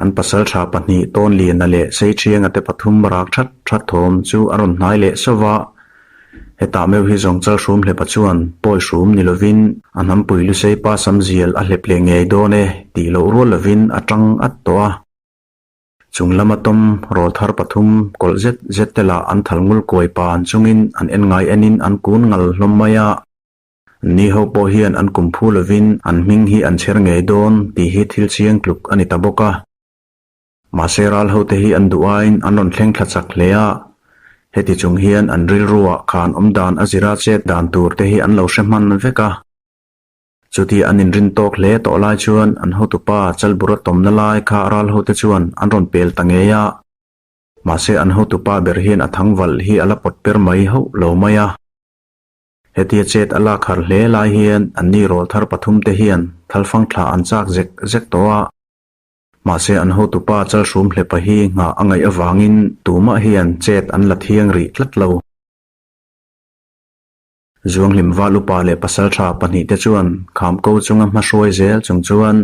Speaker 1: an pasal tha pahnih Tawnliana leh Seiṭhianga te pathum rak that that thawm chu a rawn hnai leh sauh va. Hetah meuh hi zawng Chalhrum hlepa chuan pawi hrum ni lovin a hnampui Lusei pa Samzial a hlep leh ngei dawn e tih loh rual lovin a tang at tawh a. Chung lama tawm rawlthar pathum kawlh zet zet te lah an thal ngul kuai pan chungin an en ngai enin an kun ngal hlawm mai a. Ni ho pawh hian an kum phu lovin an hming hi an chher ngei dawn tih hi thil chiang tluk a ni ta bawk a. Mahse ral hote hi an duh aiin an rawn thleng thla chak hle a, heti chung hian an rilruah khan awm dan a zira chet dan tur te hi an lo hre hman vek a. Chuti an inrin tawk hle tawh lai chuan an hotupa Chalbura tawmna lai kha ral hote chuan an rawn pel ta ngei a. Mahse an hotupa ber hian a thangvalh hi a la pawt per mai hauh lo mai a. Hetia chet a lak har hle lai hian anni rawlthar pathumte hian thalfang thla an chak zek zek tawh a. Mahse an hotupa Chalhrum hlepa hi nghah a ngaih avangin tumah hian chet an la thiang rih tlat lo. Zuanghlim val upa leh pasaltha pahnihte chuan khamko chunga hmahruai zel chung chuan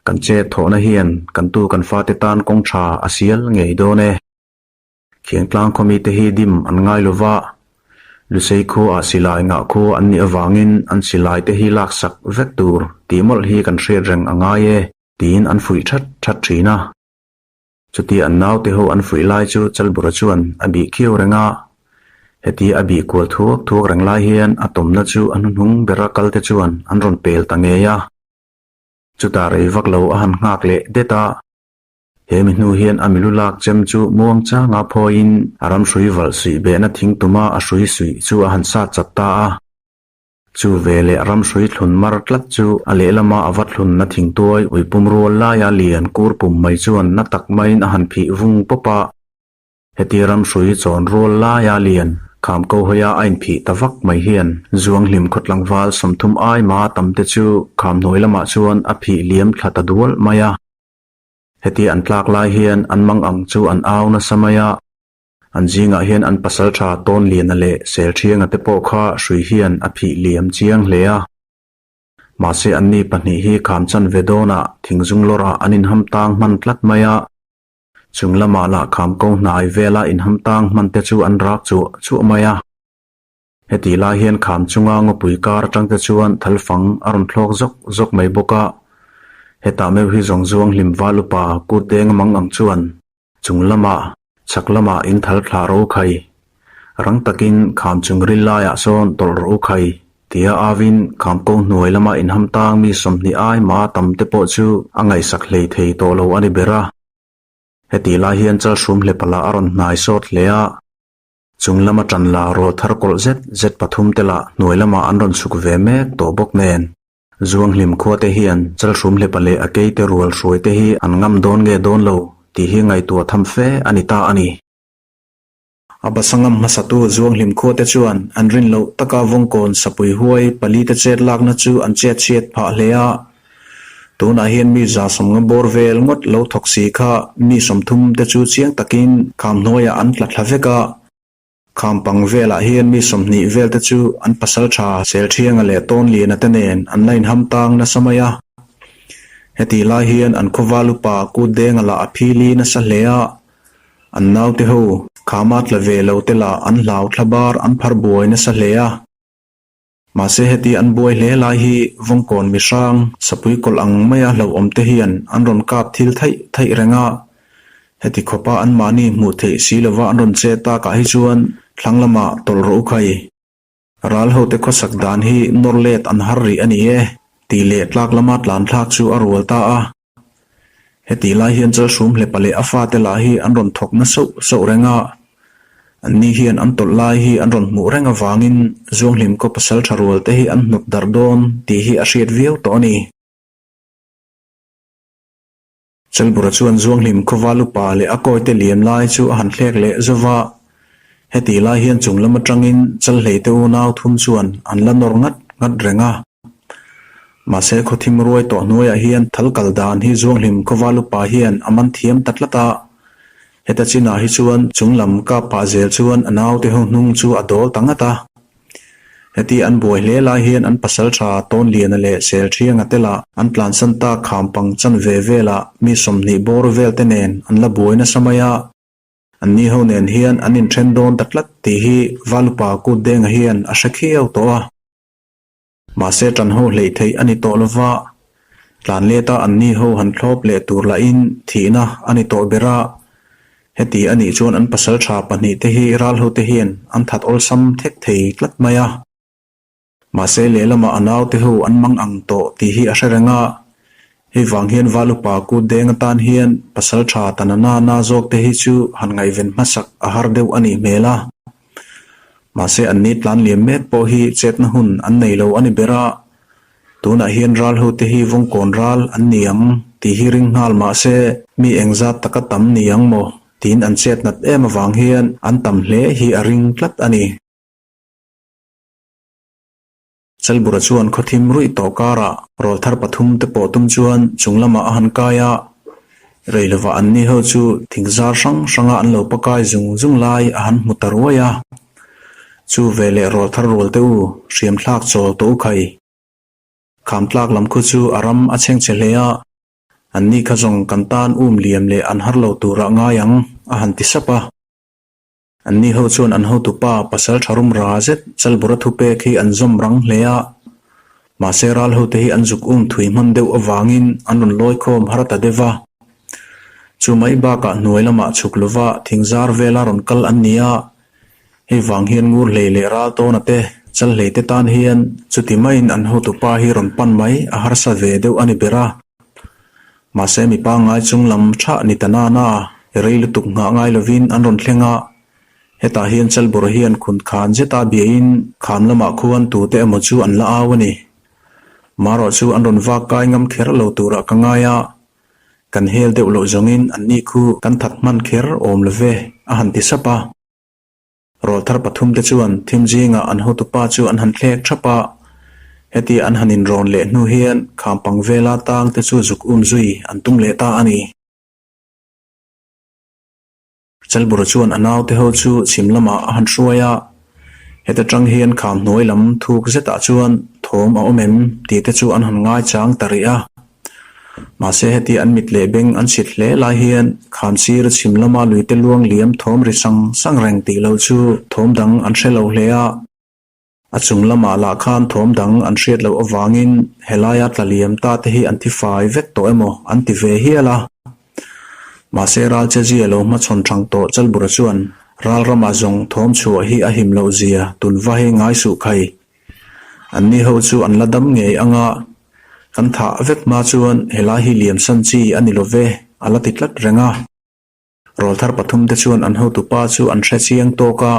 Speaker 1: kan chet thawhna hian kan tu kan fate tan kawng tha a sial ngei dawn e. Khiangtlang khawmite hi dim an ngai lo va, Lusei khuaah silai ngah khua an nih avangin an silai te hi laksak vek tur tih mawlh hi kan hriat reng a ngai e tiin an fuih that that thin a. Chutia an naute ho an fuih lai chu Chalbura chuan a bih khiau reng a, hetia a bih kual thuak thuak reng lai hian a tawmna chu a hnuhnung bera kalte chuan an rawn pel ta ngei a. Chutah rei vak lo a han nghak leh det a. He mi hnu hian a milu lak chem chu muang changa phawiin a ram hrui valh suih behna thing tuma a hrui suih chu a han sat chat ta a. Chu veleh ram hrui thlun mar tlat chu a lehlama a va thlunna thingtuai ui pum rual laia lian kur pum mai chuan na tak maiin a han phih vung pawp a. Heti ram hrui chawn rual laia lian kham ko hawia a inphih ta vak mai hian Zuanghlim khaw tlangval 30 ai ma tam te chu kham hnuai lamah chuan a phih liam thla ta dual mai a. Heti an tlak lai hian an mang ang chu an au nasa mai a. An zingah hian an pasaltha Tawnliana leh Selthianga te pawh kha hrui hian a phih liam chiang hle a. Mahse anni pahnih hi kham chan ve dawnah thingzung lawrah an inham tang hman tlat mai a. Chung lamah lah kham ko hnai vela inham tang hman te chu an rak chuah chuah mai a. Hetih lai hian kham chunga ngawpui kar atang te chuan thalfang a rawn thlawk zawk zawk mai bawk a. Hetah meuh hi zawng zuang hlim val upa kut deng mang ang chuan Chung lamah, chhak lamah in thal thlah ro khai. Rang takin kham chung ril laiah sawn tawlh ro khai, tia avin kham ko hnuai lama inham tang mi 20 ai ma tam te pawh chu a ngaihsak hlei thei tawh lo a ni ber a. Hetih lai hian Chalhrum hlepala a rawn hnai sawt hle a. Chung lama tan la rawl thar kawlh zet zet pathum te lah hnuai lamah an rawn chhuk ve mek tawh bawk nen. Zuanghlim khuate hian Chalhrum hlepa leh a keite rual hruaite hi an ngam dawn nge dawn lo tih hi ngaihtuah tham fe a ni ta a ni. A basa ngam hmasatu Zuanghlim khuate chuan an rin loh taka Vawngkawn sapui huai palite chet lakna chu an chet chhiat phah hle a. Tunah hian mi 150 bawr vel ngawt lo thawk si kha mi 30 te chu chiang takin kham hnuaiah an tla thla vek a. Khampang velah hian mi 20 vel te chu an pasal tha Selthianga leh Tawnliana te nen an la inham tang nasa mai a. Hetih lai hian an khawval upa Kutdenga lah a phili nasa hle a, an naute ho khama tla ve lo te lah an hlau thla bar an phar buai nasa hle a. Mahse heti an buai hle lai hi Vawngkawn mihrang sapui kawlh ang maia hlauhawm te hian an rawn kap thil theih theih reng a. Heti khawpa anmahni hmuh theih si lova an rawn che takah hi chuan thlang lamah tawlh rawh u khai. Ral hote khawsak dan hi nawr let an har rih a ni e, tih leh tlak lama tlan thlak chu a rual ta a. Hetih lai hian Chalhrum hlepa leh a fate lah hi an rawn thawk na sauh sauh reng a, anni hian an tawlh lai hi an rawn hmuh reng avangin Zuanghlim khaw pasal tha rual te hi an hnawt darh dawn tih hi a hriat viau tawh a ni. Chalbura chuan Zuanghlim khaw val upa leh a kawite liam lai chu a han thlek leh zo va, hetih lai hian chung lam atangin Chalhlei te unau thum chuan an la nawr ngat ngat reng a. Mahse khawthim ruai tawh hnuaiah hian thal kal dan hi Zuanghlim khawval upa hian a man thiam ta tlat a. Heta chinah hi chuan chung lam kap pah zel chuan a naute ho hnung chu a dawl ta ngat a. Heti an buai hle lai hian an pasal tha Tawnliana leh Selthianga te lah an tlansan tak kham pang chan ve velah mi 20 bawr vel te nen an la buai nasa mai a. Anni ho nen hian an inthen dawn ta tlat tih hi Valupa Kutdenga hian a hre khiau tawh a. Mahse ṭan ho hleih theih a ni tawh lova, tlan leta anni ho han thlawp leh tur lahin thihna a ni tawh ber a. Heti a nih chuan an pasalṭha pahnihte hi ralhote hian an that awlsam thek thei tlat mai a. Mahse lehlamah a naute ho an mang ang tawh tih hi a hre reng a, hei vang hian Val upa kut deng atan hian pasalṭha ta na na na zawk te hi chu han ngaihven hmasak a har deuh a nih hmel a. Mahse anni tlan liam mek pawh hi chetna hun an nei lo a ni ber a, tunah hian ral ho te hi vawngkawn ral an ni ang tih hi ring nghal mahse mi engzat taka tam ni ang maw tiin an chet nat em avang hian an tam hle hi a ring tlat a ni. Chalbura chuan khawthim ruih tawh karah rawlthar pathum te pawh tum chuan chung lamah a han kai a, rei lovah anni ho chu thingzar hrang hranga an lo pakai zung zung lai a han hmu ta ruai a. Chu veleh rawlthar rual te u, hriam thlak chawl tawh u khai. Kham tlak lam khu chu a ram a chheng che hle a, anni kha zawng kan tan um liam leh an har lo turah ngai ang, a han ti sap a. Anni ho chuan an hotupa pasal tha rum ra zet Chalbura thupek hi an zawm rang hle a, mahse ral hote hi an zuk um thui hman deuh avangin an rawn lawi khawm har ta deuh va. Chu mai bakah hnuai lamah chhuk lova thingzar vela rawn kal an ni a, hei vang hian ngur hlei leh ral tawna te, chal hlei te tan hian chuti maiin an hotupa hi rawn pan mai a harsa ve deuh a ni ber a. Mahse mi pangngai chung lam thah ni ta nana rei lutuk nghah ngai lovin an rawn thleng a, hetah hian Chalbawrh hian khun khan zeta biain kham lamah khuan tute emaw chu an la au a ni. Marawh chu an rawn vak kai ngam kher lo turah ka ngai a, kan hel deuh loh zawngin anni khu kan that hman kher awm love a han ti sap a. Rawlthar pathumte chuan thim zingah an hotupa chu an han thlek thap a, hetia an han inrawn leh hnu hian khampang vela tangte chu zuk um zui an tum leh ta a ni. Chalbura chuan a naute ho chu chhim lamah a han hruai a, heta tang hian kham hnuai lam thuk zetah chuan thawm a awm em tih te chu an han ngaichang ta rih a. Mahse heti an mit leh beng an chhit hle lai hian kham sir chhim lama luite luang liam thawm ri sang sang reng tih lo chu thawm dang an hre lo hle a. A chung lamah lah khan thawm dang an hriat loh avangin helaia tla liam ta te hi an thi fai vek tawh emaw an ti ve hial a. Mahse ral che zia lo hmachhawn thang tawh Chalbura chuan ral ramah zawng thawm chhuah hi a him loh zia tun va hi ngai suh khai. Anni ho chu an la dam ngei ang a, kan thah vek hma chuan helai hi liam san chi a ni lo ve, a la ti tlat reng a. Rawlthar pathumte chuan an hotupa chu an hre chiang tawk a,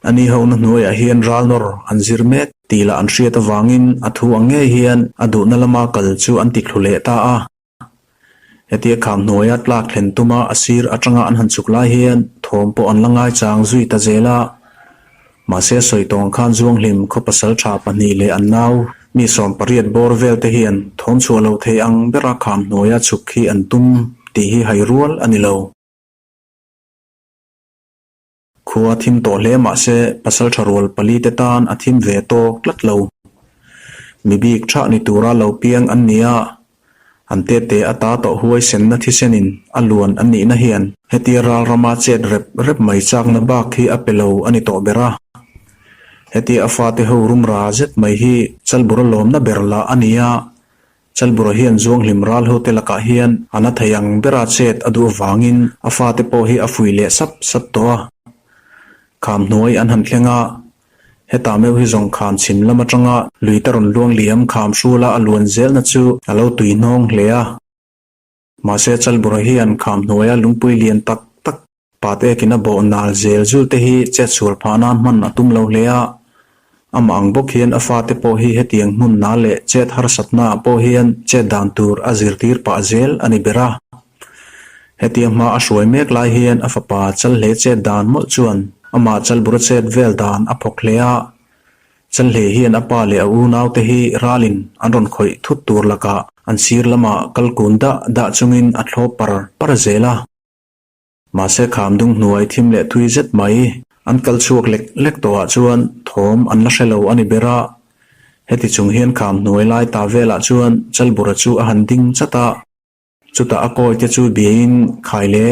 Speaker 1: ani ho na hnuaiah hian ral nawr an zir mek tih lah an hriat avangin a thu ang ngei hian a duhna lama kal chu an ti thlu leh ta a. Hetia kham hnuaia tlak thlen tuma a sir atanga an han chuk lai hian thawm pawh an la ngaichang zui ta zel a. Mahse sawi tawng khan Zuanghlim khaw pasal tha pahnih leh an nau mi 18 bawr vel te hian thawm chhuah lo thei ang bera kham hnuaia chhuk hi an tum tih hi hai rual a ni lo. Khua thim tawh hle mahse pasal tha rual pali te tan a thim ve tawk tlat lo. Mi bik thah ni tura lo piang an ni a, an tete ata tawh huaisenna thisenin a luan an nihna hian hetia ral rama chet rep rep mai chakna bak hi a pe lo a ni tawh ber a. Hetia a fate ho rumra zet mai hi Chalbura lawmna ber lah a ni a, Chalbura hian Zuanghlim ral hote lakah hian a na thei ang bera chet a duh avangin a fate pawh hi a fuih leh sap sap tawh a. Kham hnuai an han thleng a, hetah meuh hi zawng kham chhim lam atanga luite rawn luang liam kham hrula a luan zelna chu a lo tui hnawng hle a. Mahse Chalbura hian kham hnuaia lungpui lian tak tak Pat ekin a bawh nal zel zul te hi chetsual phah nan hman a tum lo hle a, amah ang bawk hian a fate pawh hi hetiang hmun nal leh chet harsatna ah pawh hian chet dan tur a zirtir pah zel a ni ber a. Hetia hma a hruai mek lai hian a fapa Chalhle chet dan mawlh chuan amah Chalbura chet vel dan a phawk hle a, Chalhle hian a pa leh a unaute hi ralin an rawn khawih thut tur lakah an sir lamah kal kun dah dah chungin a thlawp par par zel a. Mahse kham dung hnuai thim leh thui zet mai an kal chhuak lek lek tawhah chuan thawm an la hre lo a ni ber a. Heti chung hian kham hnuai lai ta velah chuan Chalbura chu a han ding chat a. Chutah a kawi te chu biain khai le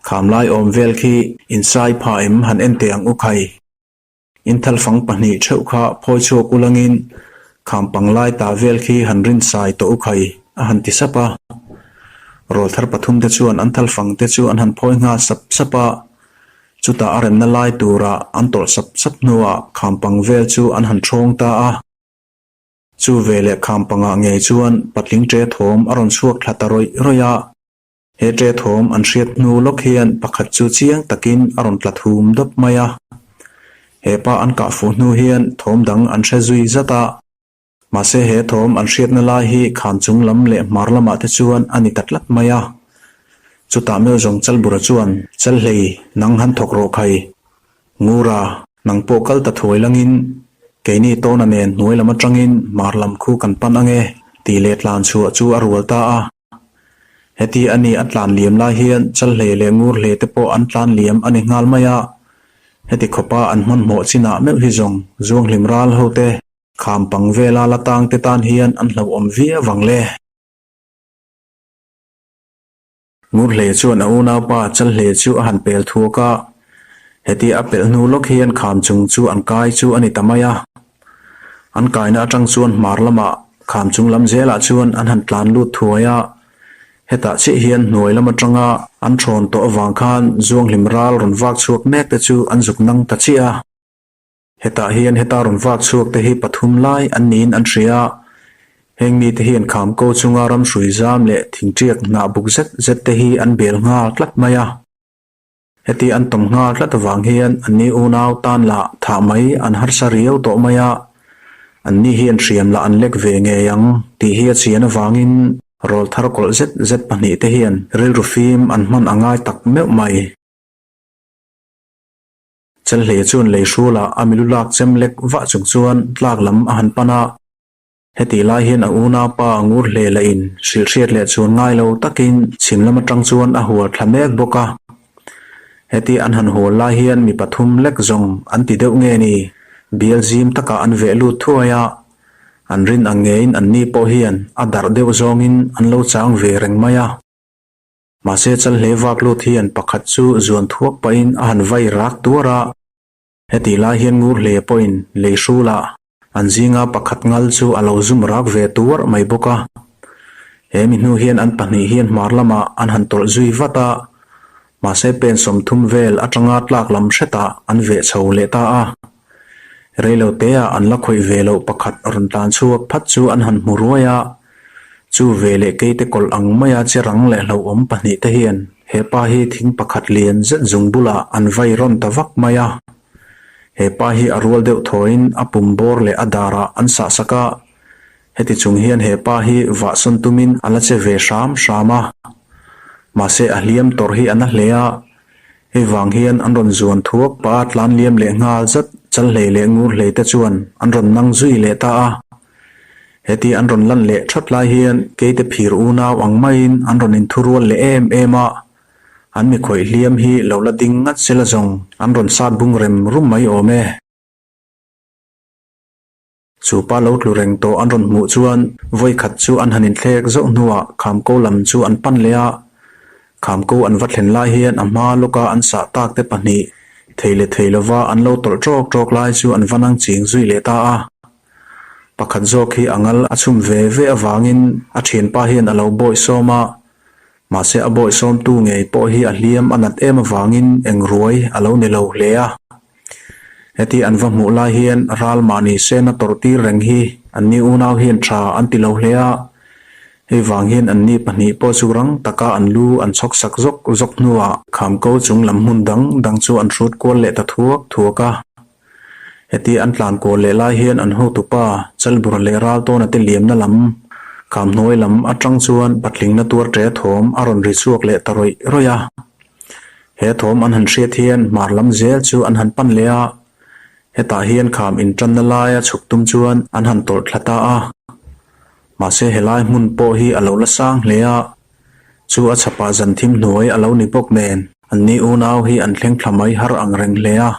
Speaker 1: kham lai awm vel khi insai pha em han en teh ang u khai. Inthalfang pahnih theuh kha phawi chhuak ulangin kham pang lai ta vel khi han rinsai tawh u khai a han ti sap a. Rawlthar pathumte chuan an thalfangte chu an han phawi nghal sap sap a, chutah a remna lai tura an tawlh sap sap hnuah khampang vel chu an han ṭhawng ta a. Chu veleh khampangah ngei chuan patling ṭe thawm a rawn chhuak thla ta rawih rawih a. He ṭe thawm an hriat hnu lawk hian pakhat chu chiang takin a rawn tla thum dawp mai a. He pa an kah fuh hnu hian thawm dang an hre zui zat a. Mahse he thawm an hriatna lai hi kham chung lam leh hmar lamah te chuan a ni ta tlat mai a. Chutah meuh zawng Chalbura chuan, Chalhlei, nang han thawk rawh khai. Ngura, nang pawh kal ta thuai langin keini tawna nen hnuai lam atangin hmar lam khu kan pan ange tih leh tlan chhuah chu a rual ta a. Heti a ni a tlan liam lai hian Chalhlei leh Ngurhlei te pawh an tlan liam a ni nghal mai a. Heti khawpa an hmanhmawh chinah meuh hi zawng Zuanghlim ral ho te Kham pang vela la tang te tan hian an hlauhawm viau vang le. Ngurhle chuan a unaupa Chalhle chu a han pel thuak a, heti a pelh hnu lawk hian kham chung chu an kai chu a ni ta mai a. An kaina atang chuan hmar lamah kham chung lam zelah chuan an han tlan lut thuai a, hetah chiah hian hnuai lam atanga an thawn tawh avang khan Zuanghlim ral rawn vak chhuak mek te chu an zuk nang ta chiah a. Hetah hian heta rawn vak chhuak te hi pathum lai an niin an hria a, heng mite hian kham ko chunga ram hrui zam leh thingtiak hnah buk zet zet te hi an bel nghal tlat mai a. Heti an tawm nghal tlat avang hian anni unau tan lah thah mai an harsa riau tawh mai a, anni hian hriam lah an lek ve ngei ang tih hi a chian avangin rawlthar kawlh zet zet pahnihte hian rilru fim an hman a ngai tak meuh mai. Chelhlei chuan lei hrulah a milu lak chem lek vah chung chuan tlak lam a han pan a. Hetih lai hian a unaupa ngur hle lah in hrilh hriat leh chuan ngai lo takin chhim lam atang chuan a hual thla mek bawk a. Heti an han hual lai hian mi pathum lek zawng an ti deuh nge ni, bial zim takah an veh lut thuai a. An rin ang ngeiin anni pawh hian a darh deuh zawngin an lo chang ve reng mai a. Mahse Chalhlei vak lut hian pakhat chu zuan thuak pahin a han vai rak tuar a, hetih lai hian Ngurhlei pawhin lei hrulah an zinga pakhat ngal chu a lo zum rak ve tuar mai bawk a. He mi hnu hian an pahnih hian hmar lamah an han tawlh zui vat a, mahse pen 30 vel atanga tlak lam hretah an veh chho leh ta a. Reiloteah an la khawih ve loh pakhat rawn tlan chhuak phat chu an han hmu ruai a, chu ve leh keite kawlh ang maia che rang leh hlauhawm pahnihte hian he pa hi thing pakhat lian zet zung bulah an vai rawn ta vak mai a. He pa hi a rual deuh thawiin a pum bawr leh a darah an sahsak a, heti chung hian he pa hi vahsawn tumin a la che ve hram hram a. Mahse a hliam tawrh hi a na hle a, Hei vang hian an rawn zuan thuak pah a tlan liam leh nghal zat Chalhlei leh Ngurhlei te chuan an rawn nang zui leh ta a. Heti an rawn lan leh that lai hian keite phir unau ang maiin an rawn inthurual leh em em a. An mi khawih hliam hi lo la ding ngat sela zawng an rawn sat bung rem rum mai awm e. Chu pa lo tlu reng tawh an rawn hmuh chuan vawi khat chu an han inthlek zauh hnuah Khamko lam chu an pan leh a. Khamko an va thlen lai hian a hma lawka an sah tak te pahnih thei leh thei lova an lo tawlh ṭawk ṭawk lai chu an va nang ching zui leh ta a. Pakhat zawk hi a ngal a chhum ve ve avangin a thianpa hian a lo bawihsawm a, mahse a bawihsawmtu ngei pawh hi a hliam a nat em avangin eng ruai a lo ni lo hle a. Heti an va hmuh lai hian ral mahni sena tawrh tir reng hi anni unau hian tha an ti lo hle a, hei vang hian anni pahnih pawh chu rang taka an lu an chhawk sak zawk zawk hnuah khamko chung lam hmun dang dang chu an hrut kual leh ta thuak thuak a. Heti an tlan kual leh lai hian an hotupa Chalbura leh Raltawna te liamna lam kham hnuai lam atang chuan patlingna tuar ṭe thawm a rawn ri chhuak leh ta rawih rawih a. He thawm an han hriat hian hmar lam zel chu an han pan leh a, hetah hian kham intanna laia chhuk tum chuan an han tawlh thla ta a. Mahse helai hmun pawh hi a lo la sang hle a, chu a chhapah zan thim hnuai a lo ni bawk nen anni unau hi an thleng thla mai har ang reng hle a.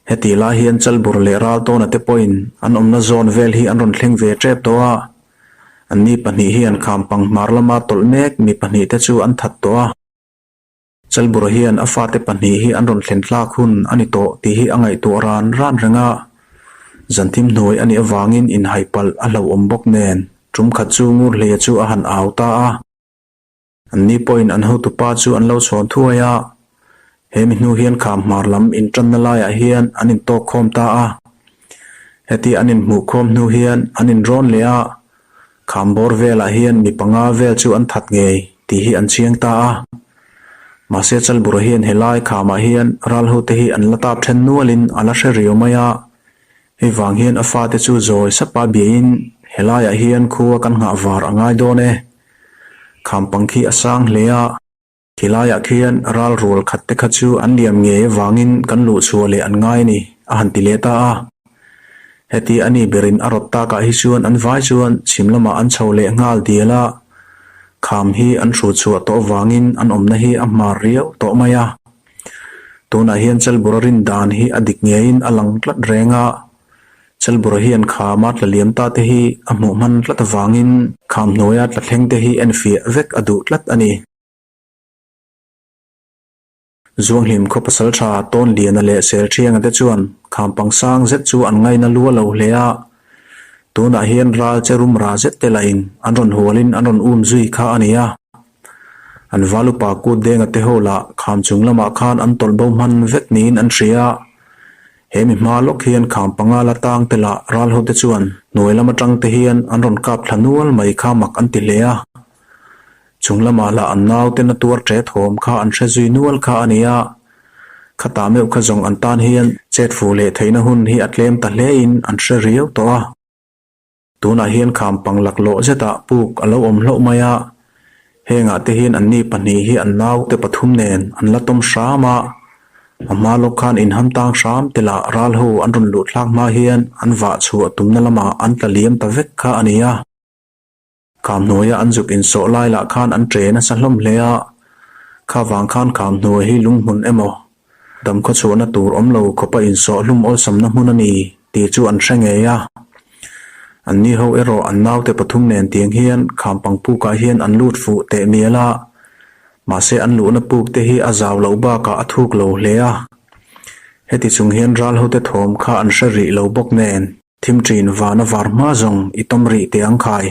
Speaker 1: Hetih lai hian Chalbur leh Raltawna te pawhin an awmna zawn vel hi an rawn thleng ve tep tawh a, anni pahnih hian kham pang hmar lama tawlh mek mi pahnih te chu an that tawh a. Chalbura hian a fate pahnih hi an rawn thlen tlak hun a ni tawh tih hi a ngaihtuah ran ran reng a, zanthim hnuai a nih avangin inhaipalh a hlauhawm bawk nen tum khat chu Ngurhleia chu a han au ta a. Anni pawhin an hotupa chu an lo chhawn thuai a, he mi hnu hian kham hmar lam intanna laiah hian an intawk khawm ta a. Heti an inhmuh khawm hnu hian an inrawn leh a, kham bawr velah hian mi panga vel chu an that ngei tih hi an chiang ta a. Mahse Chalbura hian helai khamah hian ral hote hi an la tap then nualin a la hre riau mai a, Hei vang hian a fate chu zawi sapa biain helaiah hian khua kan nghah var a ngai dawn e. Khampang khi a sang hle a, khilaiah khian ral rual khat te kha chu an liam ngei avangin kan luh chhuah leh an ngai a ni, a han ti leh ta a. Heti a ni berin a rawt takah hi chuan an vai chuan chhim lamah an chho leh nghal dial a, kham hi an hrut chhuah tawh avangin an awmna hi a hmar riau tawh mai a. Tunah hian Chelbura rin dan hi a dik ngeiin a lang tlat reng a, Chelbura hian khama tla liam ta te hi a hmuh hman tlat avangin kham hnuaia tla thleng te hi enfiah vek a duh tlat a ni. Zuanghlim khaw pasaltha Tawnliana leh Selthianga te chuan kham pangsang zet chu an ngaina lua lo hle a, tunah hian ral che rum ra zet te lahin an rawn hualin an rawn um zui kha a ni a. An val upa kut denga te ho lah kham chung lamah khan an tawlh bo hman vek niin an hria a. He mi hma lawk hian kham panga la tang te lah ral ho te chuan hnuai lam atang te hian an rawn kap thla nual mai kha mak an ti hle a. Chung lamah lah an nau te na tuar ṭe thawm kha an hre zui nual kha a ni a. Khatah meuh kha zawng an tan hian chet fuh leh theihna hun hi a tlem ta hle in an hre riau tawh a. Tunah hian kham pang laklawh zetah puk a lo awm hlauh mai a, hengah te hian anni pahnih hi an naute pathum nen an la tawm hram a, a hma lawk khan inham tang hram te lah ral ho an rawn luh thlak hma hian an vah chhuah tumna lamah an tla liam ta vek kha a ni a. Kham hnuaia an zuk insawh lai lah khan an ṭe nasa hlawm hle a, kha vang khan kham hnuai hi lunghmun emaw Damkhaw chhuahna tur awm lo khawpa insawh hlum awlsamna hmun a ni tih chu an hre ngei a. Anni ho erawh an naute pathum nen tiang hian khampang pukah hian an lut fuh teh mial a, mahse an luhna puk te hi a zau loh bakah a thuk lo hle a. Heti chung hian ral hote thawm kha an hre rih lo bawk nen thim ṭin van a var hma zawng i tawm rih teh ang khai.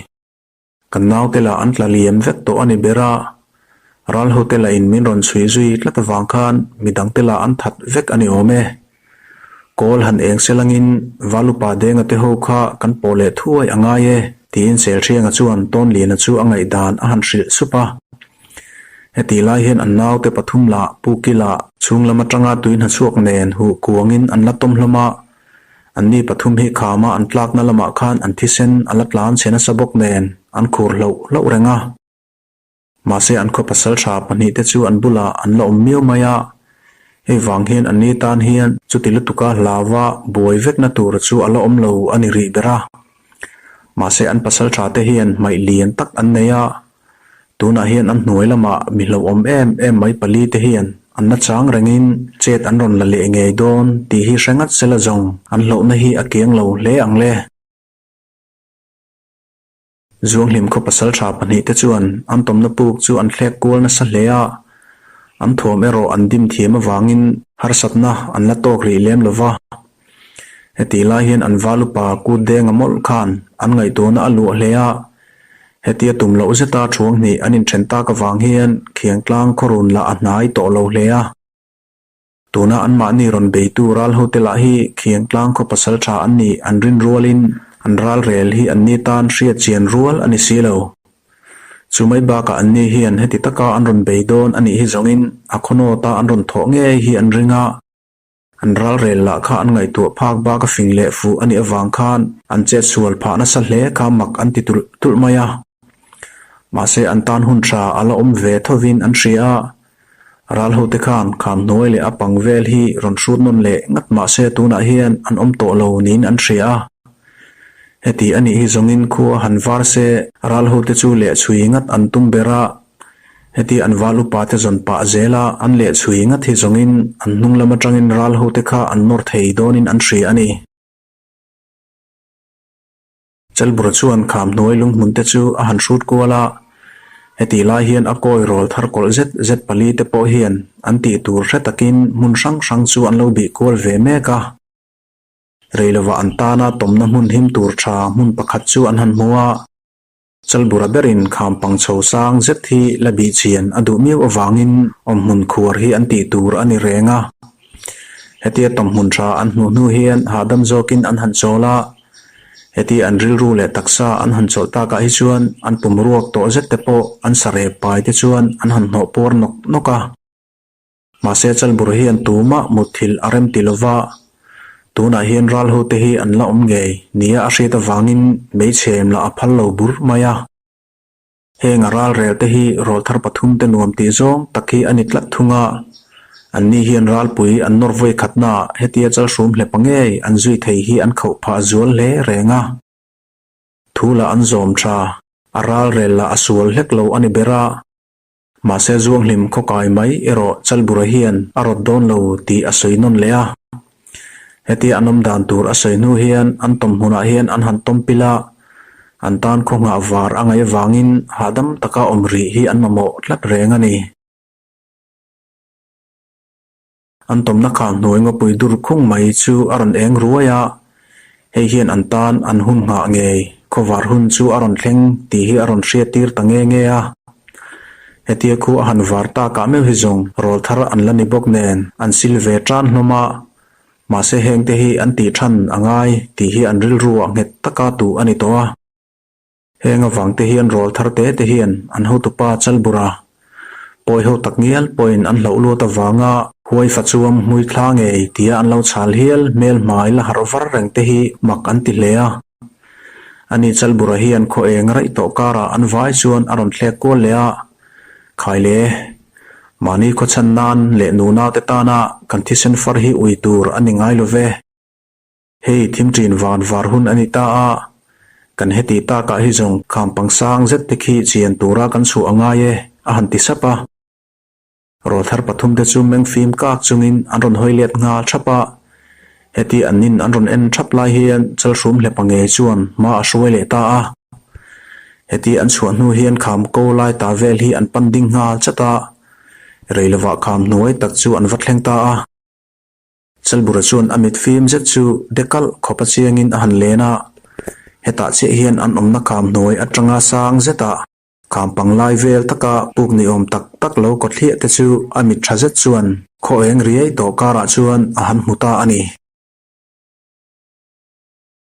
Speaker 1: Kan naute lah an tla liam vek tawh a ni ber a, ral hote lah in min rawn chhui zui tlat avang khan midangte lah an that vek a ni awm e. Kawl han eng se langin Valupa Denga te ho kha kan pawh leh thuai a ngai e tiin Selhrianga chuan Tawnliana chu a ngaihdan a han hrilh sup a. Hetih lai hian an naute pathum lah Pu Kila chhung lam atanga tui hnachhuak nen huh kuangin an la tawm hlawm a, Anni pathum hi khama an tlakna lamah khan an thisen a la tlan chhe nasa bawk nen an khur hloh hloh reng a. Mahse an khaw pasal tha pahnihte chu an bulah an la awm miau mai a, hei vang hian anni tan hian chuti lutuka hlauva buai vekna tur chu a la awm lo a ni rih ber a. Mahse an pasal tha te hian hmaih lian tak an nei a, Tunah hian an hnuai lamah mi hlauhawm em em mai pali te hian an la chang rengin chet an rawn la leh ngei dawn tih hi hre ngat sela zawng an hlauhna hi a kiang lo hle ang le. Zuanghlim khaw pasal tha pahnih te chuan an tawmna puk chu an thlek kual nasa hle a, an thuam erawh an dim thiam avangin harsatna an la tawk rih lem lo va. Hetih lai hian an val upa kut denga mawlh khan an ngaihtuahna a luah hle a, hetia tum loh zeta thuang hnih an inthen tak avang hian Khiangtlang khawrun lah a hnai tawh lo hle a. Tuna anmahni rawn beitu ral hote lah hi Khiangtlang khaw pasal tha an nih an rin rualin an ral rel hi anni tan hriat chian rual a ni si lo. Chu mai bakah anni hian heti taka an rawn bei dawn a nih hi zawngin a khawnawta an rawn thawh ngei hi an ring a. An ralrel lah kha an ngaihtuah phak bak a fing leh fuh a nih avang khan an chet sual phah nasa hle kha mak an ti tulh tulh mai a. Mahse an tan hun tha a la awm ve thovin an hria a, ral hote khan kham hnuai leh a pang vel hi rawn hrut nawn leh ngat mahse tunah hian an awm tawh lo niin an hria a. Heti a nih hi zawngin khua han var se ral hote chu leh chhui ngat an tum ber a, Heti an val upa te zawn pah zel a, an leh chhui ngat hi zawngin an hnung lam atangin ral ho te kha an nawr thei dawnin an hria a ni. Chelbura chuan kham hnuai lunghmun te chu a han hrut kual a, hetih lai hian a kawi rawl thar kawlh zet zet pali te pawh hian an tih tur hre takin hmun hrang hrang chu an lo bih kual ve mek a. Reilovah an tana tawmna hmun him tur tha hmun pakhat chu an han hmu a. Chalbura berin kham pang chho sang zet hi la bih chian a duh miau avangin awmhmun khuar hi an tih tur a ni reng a. Hetia tawmhmun tha an hmuh hnu hian hahdam zawkin an han chawl a, hetia an rilru leh taksa an han chawlh takah hi chuan an pum ruak tawh zet te pawh an sarep pai te chuan an han hnawh puar nawk nawk a. Mahse Chalbur hian tumah mutthilh a rem ti lova, tunah hian ral hote hi an la awm ngei nia a hriat avangin meichhem lah a phal lo bur mai a. Heng a ral rel te hi rawlthar pathum te nuam tih zawng tak hi a ni tlat thung a, anni hian ralpui an nawr vawi khatnaah hetia chalhrum hlepa ngei an zui thei hi an khauh phah zual hle reng a. Thu lah an zawm tha, a ral rel lah a sual hlek lo a ni ber a. Mahse Zuanghlim khawkai mai erawh Chalbura hian a rawt dawn lo tih a sawi nawn leh a. Hetia an awm dan tur a sawi hnu hian an tawm hmunah hian an han tawm pil a, an tan khaw nghah var a ngaih avangin hahdam taka awm rih hi an mamawh tlat reng a ni. An tawmna khah hnuai ngawpui dur khung mai chu a rawn eng ruai a, hei hian an tan an hun nghah ngei khawvar hun chu a rawn thleng tih hi a rawn hriattir ta nge nge a. Hetia khu a han var takah meuh hi zawng rawl thar an la ni bawk nen an sil ve tan hlawm a, mahse hengte hi an tih than a ngai tih hi an rilruah nghet taka tuh a ni tawh a. Heng avang te hian rawl thar te te hian an hotupa Chalbura pawi ho tak ngial pawhin an hlauh luat avanga huai fa chuam hmui thla ngei tia an lo chhal hial hmel hmai la harh var reng te hi mak an ti hle a. Ani Chalbura hian khaw eng raih tawh karah an vai chuan a rawn thlek kual leh a, Khaile, mahni khawchhan nan leh nunau te tana kan thisen far hi ui tur a ni ngai lo ve. Hei thim ṭin van var hun a ni ta a, kan heti takah hi zawng kham pang sang zet te khi chian tura kan chhuah a ngai e, a han ti sap a. Rawlthar pathum te chu meng fim kak chungin an rawn hawi let nghal ṭhap a, heti an nin an rawn en ṭhap lai hian Chalhrum hlepa ngei chuan hma a hruai leh ta a. Heti an chhuah hnu hian kham ko lai ta vel hi an pan ding nghal chat a, rei lovah kham hnuai tak chu an va thleng ta a. Chalbura chuan a mit fim zet chu dekalh khawp a chiangin a han len a, hetah chiah hian an awmna kham hnuai atanga sang zetah kham panglai vel taka puk ni awm tak tak lo kawthliah te chu a mit tha zet chuan khaw eng riai tawh karah chuan a han hmu ta a ni.